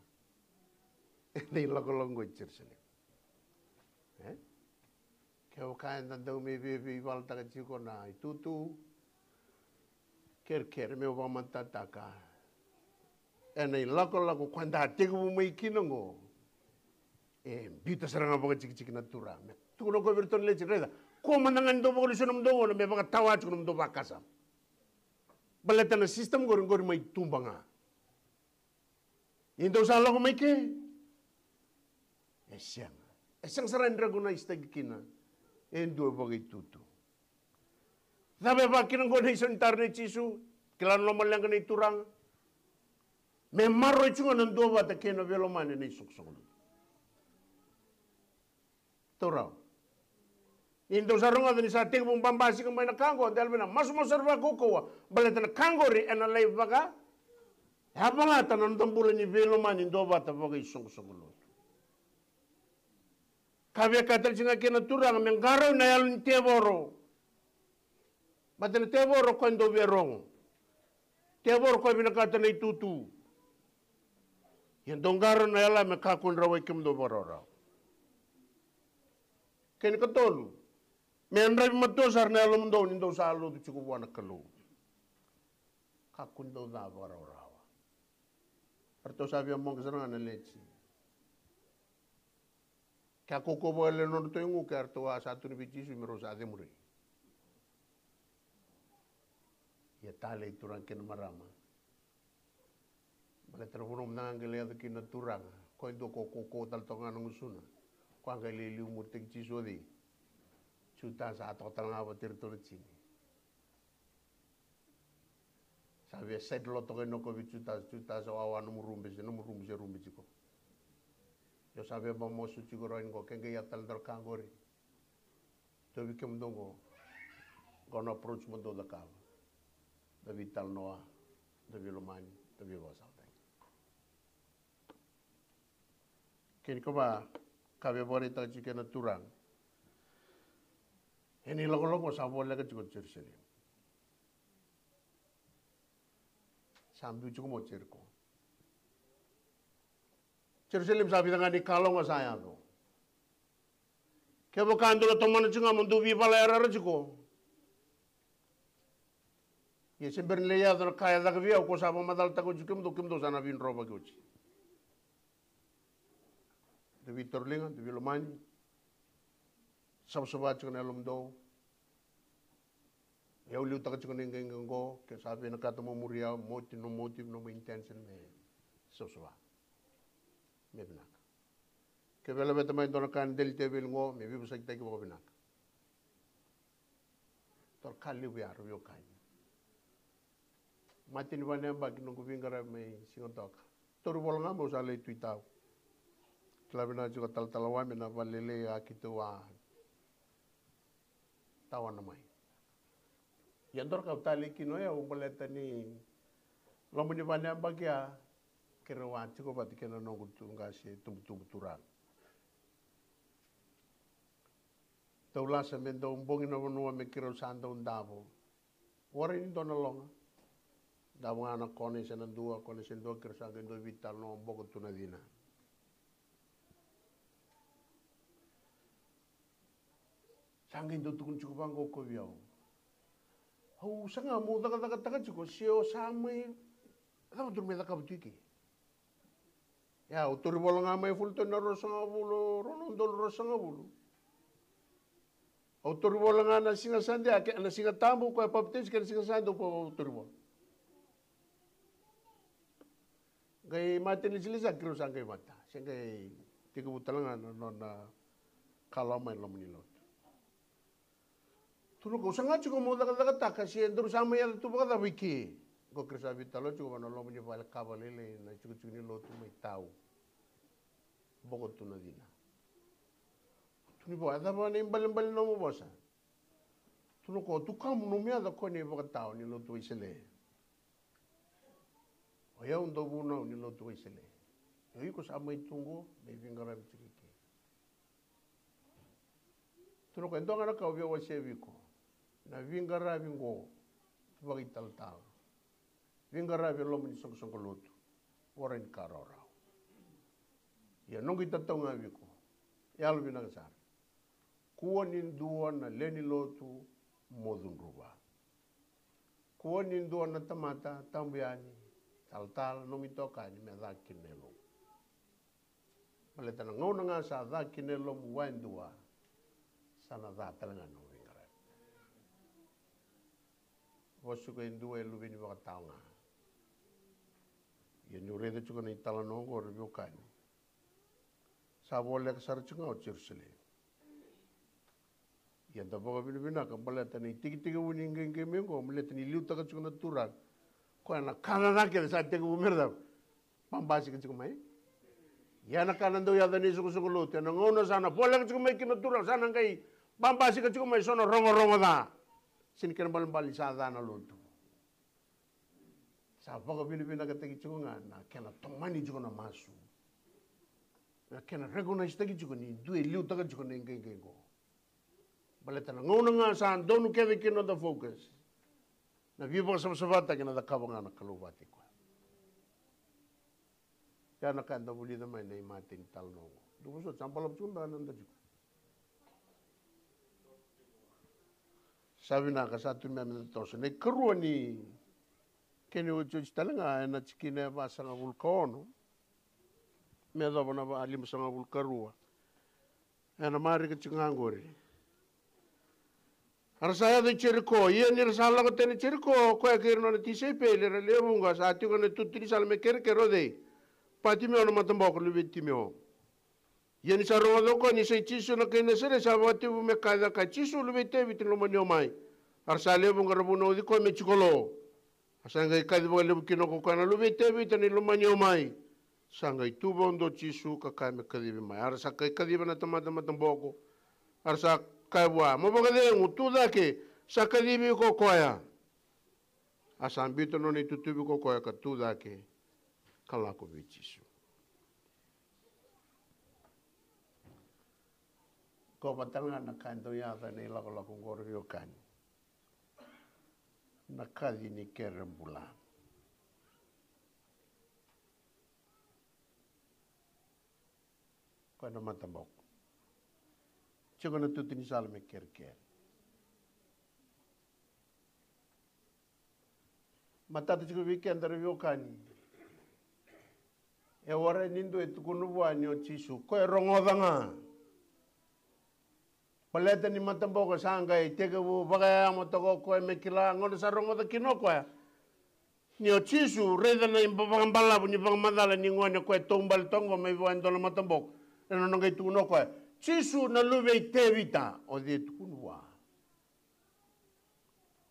Ena ilakolako qo i Jerusalem. E? Kevaka eda dau mai veiveivalataka tiko na itutu, kerekere, meu vakamatatataka, ena ilakolako ko eda a tekivu mai kina qo, e biuta sara ga vakajikijiki na Turaga. Me tukuna ko vei iratou na lesi, raica, ko mada ga ni dau vakalesui nomudou gauna me vakatawa tiko nomudou vakasama. Baleta na system qori, qori mai tuba ga. Ni dou sa lako mai ke, e sega. E sega sara ni recognize-taki kina e dua vakaitutu. Cava e vaka kina qo na isau ni taro nei Jisu? Kila na lomaleqa nei Turaga. Me maroroi tiko ga na duavata kei na veilomani ena isoqosoqo lotu. Taura. Ni dou sa rogoca ni sa tekivu babasiga mai na ka qo, de yalo vinaka, masumasu sara vakaukauwa, baleta na ka qori ena lai vaka, e a valata na noda bula ni veilomani duavata vakaisoqosoqo lotu. Ka via kaya tale tiko ga kina na Turaga me qarauni na yalo ni tevoro. Baleta na tevoro o koya dau via rogo. Tevoro o koya vinakata na itutu. Ia dou qarauna na yalo me kakua ni rawai kemudou vakarawarawa. Kena ikatolu, me yadravi matua sara na yalomudou ni dou sa lotu tiko vua na Kalou. Kakua ni dou ca vakarawarawa. Eratou sa via moqe sara ga na lesi. Ke a kaukauwa vakalevu na nodratou igu, ke ratou a sa tukuna vei Jisu me rau sa cemuri. Ia talei, turaga kei na marama. Baleta na vanua mada ga qai lai yaco kina na Turaga, koya e dua ko kaukauwa tale toka ga na gusuna. Koya qai lai liumuritaki Jisu o cei? Jutasa, a toka tale ga vata iratou na tini. Sa via side lot toka i na ko vei Jutasa, Jutasa, wawa nomu rube se, nomu rube se rube tiko. Io, sa via vamasu tiko rawa ni qo, ke qai yaco tale dua na ka qori. Dua vei kemudou qo, qo na approach mo dou cakava. Da veitalanoa, da veilomani, da veivakasalataki. Kena ikava, ka via vakaraitaka tiko kina na Turaga. Ena ilakolako sa voleka tiko Jerusalem. Sa biu tiko mai o Jeriko. Jerusalem sa vica ga na ikalawa sa yaco. Kevaka dou na tomana tiko ga mo dou veivala yarayara tiko. Ia se bera ni lai yaco na ka e caka vei au, ko sa vakamacalataka oti kemudou, kemudou sa na veidrovaki oti. Da veitauriliga, da veilomani. Savasava tiko na yalomudou. Au liutaka tiko na iqaiqa oqo, ke sa vinakata mo muri au, motive, no motive, no mo intention, me savasava. Me vinaka. Ke velaveta mai dua na ka ni dela ni teveli oqo, me veivosakitaki vakavinaka. Dua na ka levu ya, ra veiwekani. Mate ni va na yabaki noqu veiqaravi mai Sigatoka. Tauri vola ga meu sa lai tu i tau. Kila vinaka tiko talatala Wame na valelei a keitou a tawana mai. Ia dua na ka au talei kina o yau baleta ni loma ni va na yabaki ya, keirau a tiko vata kei na noqu tu qase tubutubu turaga. Dau lasa me dau bogi na vanua me keirau sa dau davo. Warai ni dua na loga. Davo ga na kona se na dua, kona se dua, keirau sa qai dau veitalanoa, boko tu na cina. Sa qai dau tukuna tiko vaqo ko vei au. Au saga meu cakacakataka tiko, se o sa mai, cava dou mai cakava tu i ke? Ia, au tauri vola ga mai Fulton na ruasagavulu, rua na udolu ruasagavulu. Au tauri vola ga na siga Sade, a ke, na Siga Tabu, koya papitaiso kei na siga Sade, au tauri vola. Qai mate ni lesilesi, a keirau sa qai vata. Se qai tekivu tale ga na nona kalawa mai loma ni lotu. Tukuna, au saga tiko meu cakacakataka se daru sa mai yaco tu vakacava i ke. Qo keirau sa veitalanoa tiko va na loma ni vale kava lailai na itikotiko ni lotu mai tau. Boko tu na cina. Tukuni vua, a cava na ibalebale ni nomu vosa? Tukuna o koya, tukamu nomu yaca o koya na ivakatawa ni lotu Wesele. O yau dau vunau ni lotu Wesele. O iko sa mai tu qo me veiqaravi tiko i ke. Tukuna o koya, e dua ga na ka au via wasea vei iko. Na veiqaravi qo vakaitalatala. Veiqaravi e loma ni soqosoqo lotu. Warai ni ka rawarawa. Ia noqu itatau ga vei iko. Yalovinaka sara. Kua ni dua na lewe ni lotu mo cudruva. Kua ni dua na tamata tabu yani, talatala, nomu itokani me ca kina na yalomu. Baleta na gauna ga sa ca kina na yalomu vua e dua, sa na ca tale ga na nomu veiqaravi. Vosa tiko e dua e luve ni vakatawa ga. Ia niu raica tiko na italanoa oqo, ra veiwekani, sa voleka sara tiko ga o Jerusalemi. Ia da vakavinavinaka baleta na itekitekivu ni qaiqai mai oqo, baleta ni liutaka tiko na Turaga. Koya na ka ca kece sa tekivu me ra cava? Babasika tiko mai. Ia na ka na dau yaca ni soqosoqo lotu, ena gauna sa na voleka tiko mai kina na Turaga, sa na qai babasika tiko mai so na rogorogo ca. Sega ni kena balebale sa ca na lotu. Sa vakavinavinakataki tiko ga na kena tomani tiko na masu. Na kena recognize-taki tiko ni dua e liutaka tiko na iqaiqai qo. Baleta na gauna ga sa donu kece kina noda focus, na veivakasavasavataki na cakava ga na Kalou vata i koya. Ia na ka eda vulica mai na imatai ni talanoa oqo. Dou vosota, sa balavu tiko beka na noda tiko. Sa vinaka, sa tu mai me da toso. Na ikarua ni kena iotioti tale ga, ena tikina e vasagavulu ka ono me yacova na va limasagavulu ka rua. Ena marika tiko ga oqori. A ra sa yaco i Jeriko, ia ni ra sa lako tani i Jeriko, o koya kei ira na nona tisaipeli, era lewe vuqa, sa tiko ena tutu ni sala me kerekere, o cei? Patimeo na mataboko, luve i Timeo. Ia ni sa rogoca o koya ni sa i Jisu na kai Nasareci, sa vakatekivu me kaya, caka, Jisu, luve i Tevita, ni lomani au mai. A ra sa lewe vuqa era vunauci koya me jikolo. A sa qai kaci vakalevu kina ko koya, na luve i Tevita, ni lomani au mai. Sa qai tu vakadua o Jisu ka kaya me kacivi mai. A ra sa qai kaciva na tamata mataboko. A ra sa kaya vua, mo vakacegu, tu cake, sa kacivi iko o koya. A sa biuta na nona itutuvi ko koya ka tu cake ka lako vei Jisu. Ko vata ga na ka e dau yaco ena ilakolako oqo, ra veiwekani. Na kaci ni kere bula. Koya na mataboko. Tiko na tutu ni sala me kerekere. Matata tiko vei keda, ra veiwekani. E warai ni dua e tukuna vua ni o Jisu, koya e rogoca ga. Baleta ni mataboko sa qai tekivu vakayayamo toka o koya me kila, gauna sa rogoca kina o koya ni o Jisu, raica na iba-, vakabalavu ni vakamacala ni gone koya e taubale toka oqo mai vua e dua na mataboko. Ena nona qai tukuna o koya, Jisu, na luve i Tevita, o cei e tukuna vua?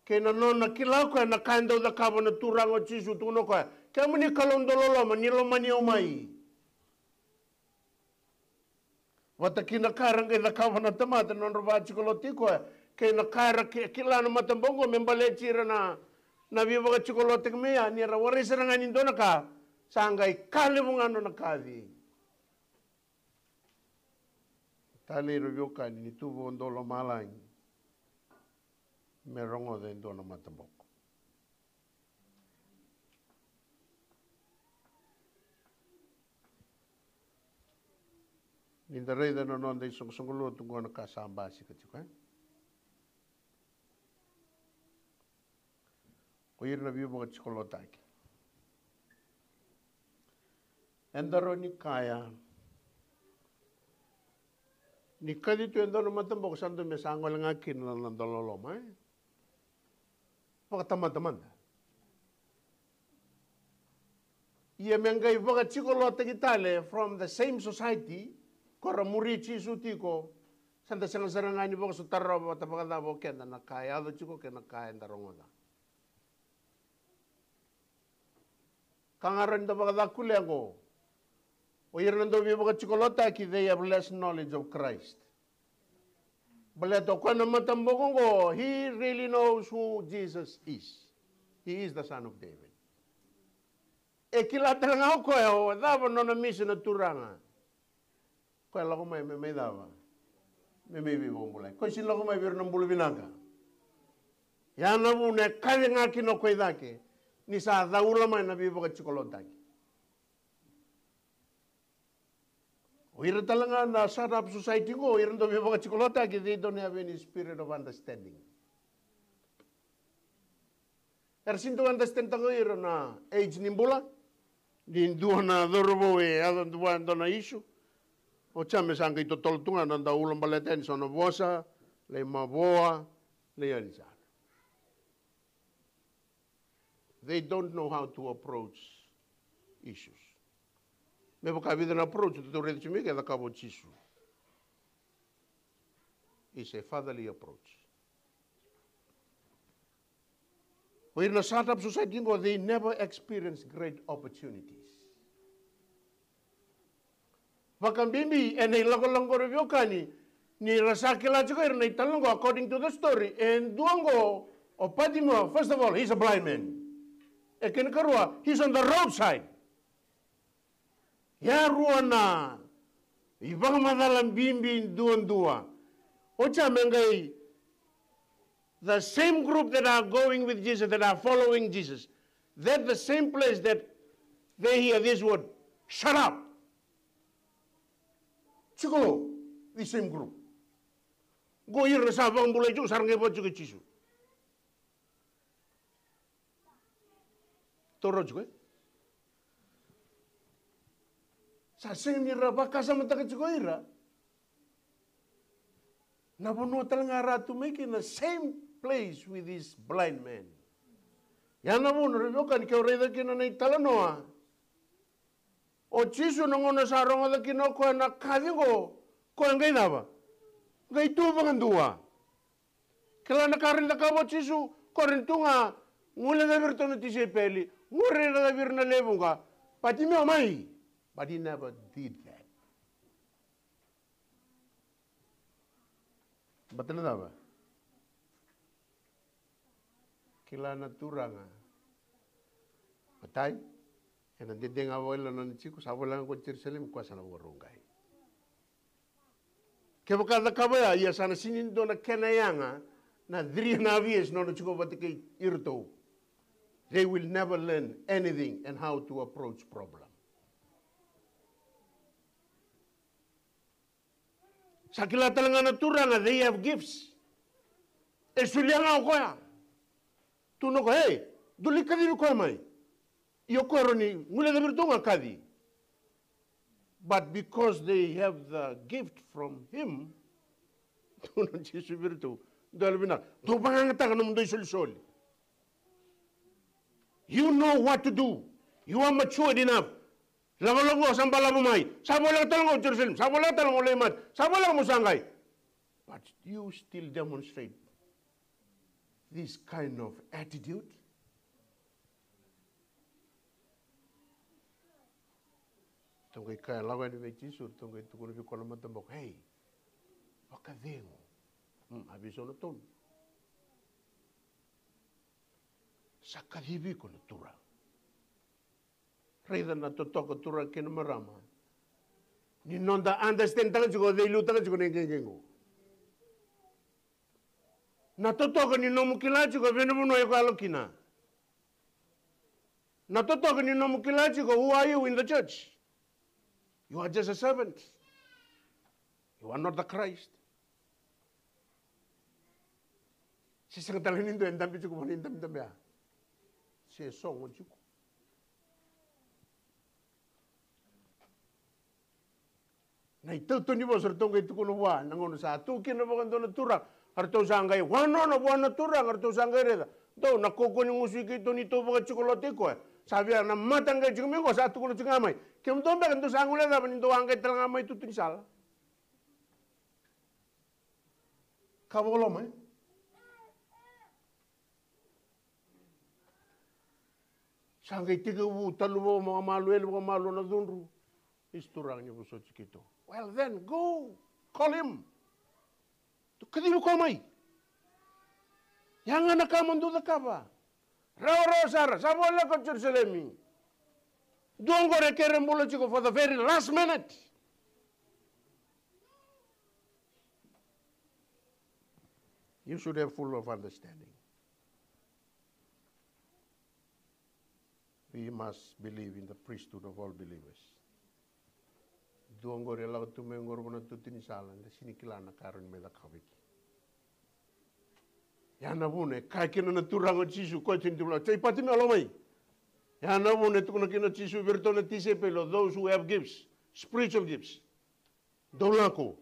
Kei na nona kila o koya na ka e dau cakava na Turaga o Jisu, tukuna o koya, kemuni Kalou dau loloma, ni lomani au mai. Vata kei na ka era qai cakava na tamata na nodra vakajikolotaki koya, kei na ka era ki-, kila na mataboko me baleti ira na, na veivakajikolotaki mai ya, ni ra warai sara ga ni dua na ka, sa qai ka levu ga na nona kaci. Talei, ra veiwekani, ni tu vakadua o lomalagi me rogoca e dua na mataboko. Ni da raica na noda isoqosoqo lotu oqo, na ka sa basika tiko, e? O ira na veivakajikolotaki. Eda rawa ni kaya ni kaci tu e dua na mataboko, sa dua me sa gole ga kina na noda loloma, e? Vakatamata mada. Ia me qai vakajikolotaki tale from the same society, ko ra muri Jisu tiko, sa da sega sara ga ni vakasotara vata vakacava o keda na ka e yaco tiko kei na ka eda rogoca. Ka ga rawa ni da vakacakulea oqo. O ira na dau veivakajikolotaki, they have less knowledge of Christ. Baleta o koya na mataboko oqo, he really knows who Jesus is. He is the Son of David. E kila tale ga o koya o cava nona misi na Turaga. Koya lako mai me mai cava? Me mai veivakabulai. Koya sini lako mai vei ira na bula vinaka. Ia na vuna e kaci ga kina o koya i cake ni sa caula mai na veivakatikolotaki. O ira tale ga na sat up society qo, o ira dau veivakatikolotaki, they don't have any spirit of understanding. Era sini dau understand taka o ira na age ni bula. Ni dua na cauravou e yaco vua e dua na issue, o jame sa qai totolo tu ga na dau ulabaleta yani so na vosa, lai mavoa, lai yani sara. They don't know how to approach issues. Me vaka vica na approach tou raica tiko mai ke cakava o Jisu. Is a fatherly approach. O ira na sat up society qo, they never experience great opportunities. Vakabibi ena ilakolako qori veiwekani, ni ra sa kila tiko ira na italanoa qo, according to the story, e dua qo o Patimeo, first of all, he's a blind man. E kena karua, he's on the roadside. Ia rua na ivakamacala bibi duadua. O jame qai, the same group that are going with Jesus, that are following Jesus, that the same place that they hear this word, "Shut up." Jiko lo, the same group. Qo ira sa vakabulai tiko, sa ra qai vaka tiko Jisu. Toro tiko e. Sa sega ni ra vakasamataka tiko ira na vanua tale ga ra tu mai kina, same place with this blind man. Ia na vuna ra veiwekani, ke o raica kina na italanoa, o Jisu na gauna sa rogoca kina o koya na kaci qo, koya qai cava? Qai tu vakadua. Kila na ka ra cakava o Jisu, ko ra tu ga, guilecavi iratou na tisaipeli, guilecavi ira na lewe vuqa, Patimeo mai. But he never did that. Baleta na cava? Kila na Turaga. Matai, ena dede ga vakailavo na nona jiko, sa voleka ko Jerusalemi, koya sa na vakarau qai. Kevaka cakava ya, ia sa na sini dua na kena yaga na three and a half years nona jiko vata kei iratou. They will never learn anything and how to approach problem. Sa kila tale ga na Turaga, they have gifts. E solia ga o koya. Tukuna o koya, "Ei, dou lai kacivi koya mai." Ia o koya rawa ni guilecavi iratou ga kaci. But because they have the gift from him, tukuna o Jisu vei iratou, "Dou yalovinaka, dou vakayagataka nomudou isolisoli. You know what to do. You are matured enough. Lakolako qo sa balavu mai. Sa voleka tale ga o Jerusalemi. Sa voleka tale ga o lai mate. Sa voleka mo sa qai. But you still demonstrate this kind of attitude." Ratou qai kaya, lako yani vei Jisu, ratou qai tukuna vei koya na mataboko, "Ei, vakacegu." Hmm, a vei so na tolu. Sa kacivi iko na Turaga. Raica na totoka, turaga kei na marama. Ni noda understand taka tiko, cei liutaka tiko na iqeqe qo. Na totoka ni nomu kila tiko vei na vanua iko yalo kina. Na totoka ni nomu kila tiko, who are you in the church? You are just a servant. You are not the Christ. Se sega tale ni dua e dabe tiko vua na idabedabe ya. Se sogo tiko. Na itautau ni vosa ratou qai tukuna vua, na gauna sa tu kina vakadua na turaga, a ratou sa qai wanona vua na turaga, a ratou sa qai raica, dou na kaukaua ni gusu i keitou ni tou vakajiko lotei koya. Sa via na mata qai jiko mai qo, sa tukuna jiko ga mai, kemudou beka dou sa guilecava ni dou a qai tale ga mai tutu ni sala. Ka vakaloma e. Sa qai tekivu taluva vakamalua, eli vakamalua na cudru. Isi turaga ni vosoti keitou. Well then, go. Call him. Dou kacivi koya mai. Ia ga na ka mo dou cakava. Rawarawa sara, sa voleka o Jerusalemi. Dua oqori e kere bula tiko for the very last minute. You should have full of understanding. We must believe in the priesthood of all believers. Dua oqori e lako tu mai oqori vua na tutu ni sala, da sini kila na ka rawa ni mai cakava kina. Ia na vuna e kaya kina na Turaga o Jisu, koya tini tula, "Ei Patimeo, lako mai." Ia na vuna e tukuna kina o Jisu vei iratou na tisaipeli, those who have gifts, spiritual gifts. Dou lako.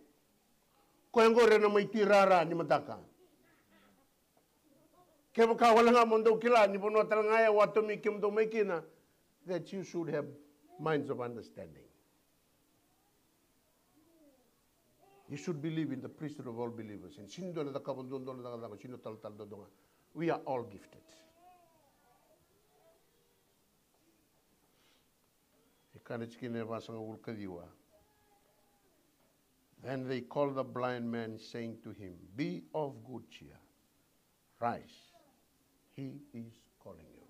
Koya oqori ena mai tui rara ni mataka. Kevaka wale ga mo dou kila ni vanua tale ga ya au a tomiki kemudou mai kina, that you should have minds of understanding. You should believe in the priesthood of all believers. And sini dua na cakava duadua na cakacaka, sini dua talatala duadua ga. We are all gifted. E kaya na tikina e vasagavulu ka ciwa. Then they called the blind man, saying to him, "Be of good cheer. Rise, he is calling you."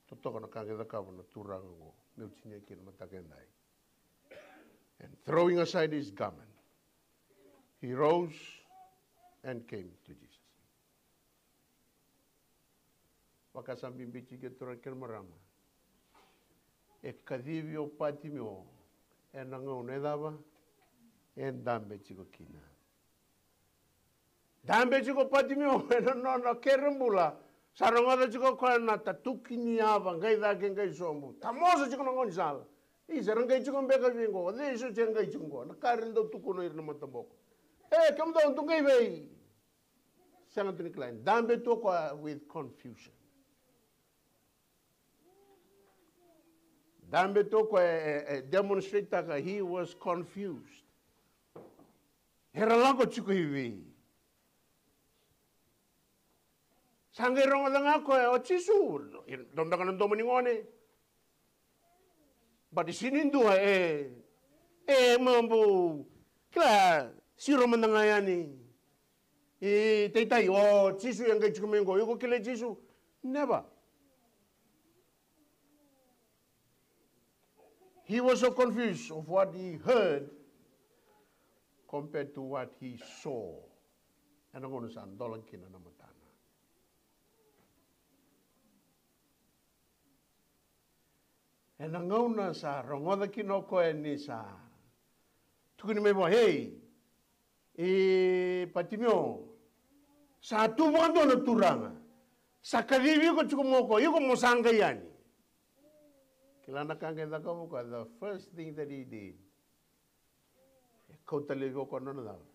Totoka na ka qai cakava na turaga oqo, meu tinia kina mataka edai. And throwing aside his garment, he rose and came to Jesus. Vaka sa bibi tiko, turaga kei na marama. E kacivi o Patimeo ena gauna e cava? E dabe tiko kina. Dabe tiko o Patimeo ena nona kere bula. Sa rogoca tiko o koya na tatuki ni yava, qai cake, qai sobu. Tamoso tiko na gaunisala. Isa, era qai tiko beka vei qo? O cei soti e qai tiko qo? Na ka era dau tukuna o ira na mataboko. E, kemudou, dou qai vei? Sega tu ni kila. Dabe tu o koya with confusion. Dabe tu o koya, e, e, e demonstrate-taka, he was confused. Era lako tiko i vei? Sa qai rogoca ga o koya o Jisu, dua beka na domo ni gone. But sini dua e, e, mabu, kila, siro mada ga yani. E, taitai, o Jisu e qai tiko mai qo, iko kilai Jisu? Never. He was so confused of what he heard compared to what he saw. Ena gauna sa dola kina na matana. Ena gauna sa rogoca kina o koya ni sa tukuni mai vua, "Ei, e Patimeo, sa tu vakadua na Turaga. Sa kacivi iko tiko mai o koya, iko mo sa qai yani." Kila na ka qai cakava o koya, the first thing that he did, e kauta laivi o koya nona cava?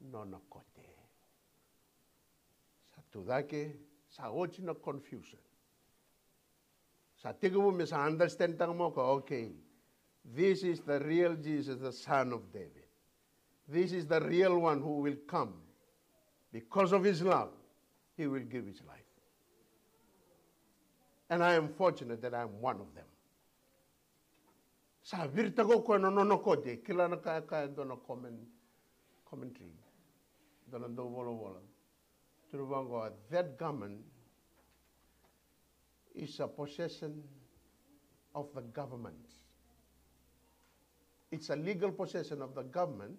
Nona kote. Sa tu cake, sa oti na confusion. Sa tekivu me sa understand-taka mai o koya, okay, this is the real Jesus, the Son of David. This is the real one who will come. Because of his love, he will give his life. And I am fortunate that I am one of them. Sa viritaka o koya na nona kote, kila na ka e kaya e dua na comment, commentary, dua na dauvolavola. Tukuna vaqo, that garment is a possession of the government. It's a legal possession of the government.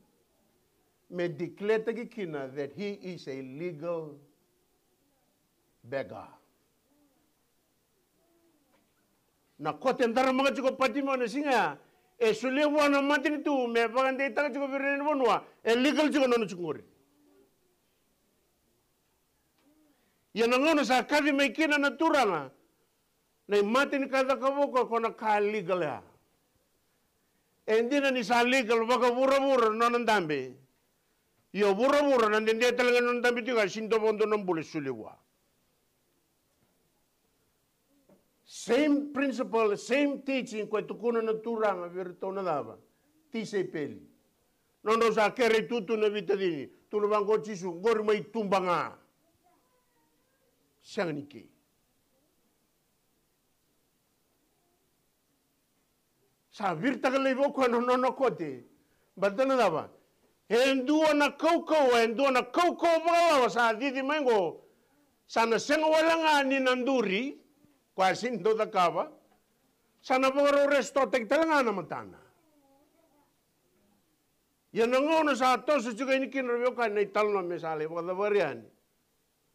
Me declare-taki kina that he is a legal beggar. Na kote e daramaka tiko o Patimeo na siga ya, e solia vua na matanitu me vakadeitaka tiko vei ira na lewe ni vanua, e legal tiko na nona tiko qori. Ia na gauna sa kaci mai kina na Turaga, na imate ni ka e cakava o koya, ko na ka legal ya. E dina ni sa legal vakavuravura na nona dabe. Ia vuravura na dede tale ga na nona dabe tiko, e sini dua vakadua na bula e solia vua. Same principle, same teaching, koya e tukuna na Turaga vei iratou na cava? Tisaipeli. Nodrau sa kere itutu na veitacini, tukuna vaqo o Jisu, qori mai tuba ga. Sega ni kei. Sa viritaka laivi o koya na nona kote. Baleta na cava? E dua na kaukauwa, e dua na kaukauwa vakalawa sa cici mai qo. Sa na sega wale ga ni na duri, koya sega ni dau cakava. Sa na vakarau restore-taki tale ga na matana. Ia na gauna sa toso tiko yani kina, ra veiwekani, na italanoa me sa lai vakacavari yani.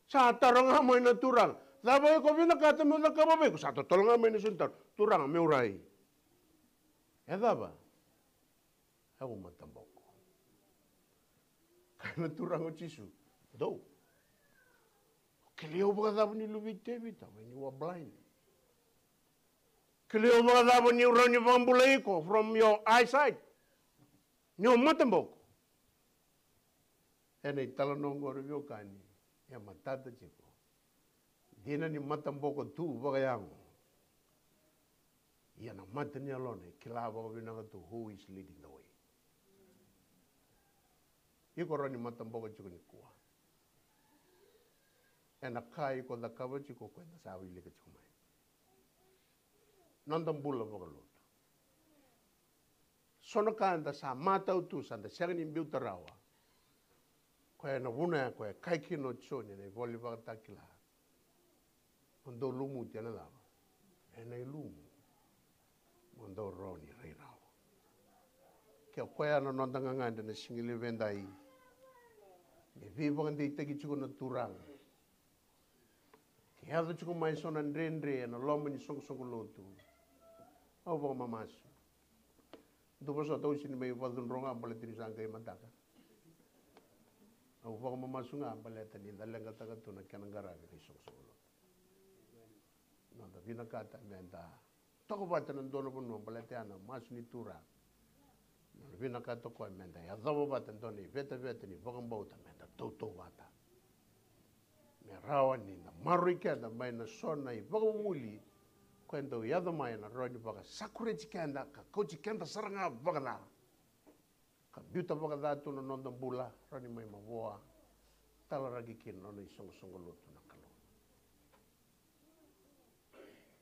Sa taro ga mai na Turaga, cava iko vinakata meu cakava vei iko? Sa totolo ga mai na isau ni taro, Turaga, meu rai. E cava? Au mataboko. Kaya na Turaga o Jisu, dou. Kilai au vakacava ni luve i Tevita, when you were blind? Kilai au vakacava niu rawa ni vakabulai iko from your eyesight? Ni o mataboko. Ena italanoa oqo, ra veiwekani, e matata tiko. Dina ni mataboko tu vakayago. Ia na mata ni yalona e kila vakavinaka tu who is leading the way. Iko rawa ni mataboko tiko nikua. Ena ka iko cakava tiko, o koya eda sa wilika tiko mai. Noda bula vakalotu. So na ka eda sa matau tu, sa da sega ni biuta rawa. Koya na vuna ya koya e kaya kina o Joni ena ivola ni Vakatakila. Mo dou lumuti ena cava? Ena ilumu. Mo dou rawa ni rai rawa. Ke o koya na noda gagadre ena siga levu edai. Me veivakadeitaki tiko na Turaga. Ke yaco tiko mai so na dredre ena loma ni soqosoqo lotu, au vakamamasu. Dou vosota, au sega ni mai vakacudrua ga baleta ni sa qai mataka. Au vakamamasu ga baleta ni da leqataka tu na kena qaravi na isoqosoqo lotu. Noda vinakata me da toka vata ena dua na vanua baleta ya na masu ni Turaga. Noda vinakata o koya me da yacova vata e dua na ivetaveta ni vakabauta me da tautauvata. Me rawa ni da maroroi keda mai na so na ivakavuvuli koya e dau yaco mai, ena rawa ni vakasakureti keda ka kauti keda sara ga vakaca. Ka biuta vakaca tu na noda bula, rawa ni mai mavoa, talaraki kina na nona isoqosoqo lotu na Kalou.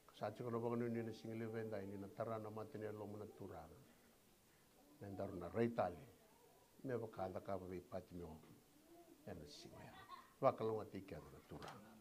Ka sa tiko na vakanuinui ena siga levu edai ni na tara na mata ni yalomu na Turaga. Me daru na rai tale me vaka a cakava vei Patimeo ena siga oya. Vakalougatataki keda na Turaga.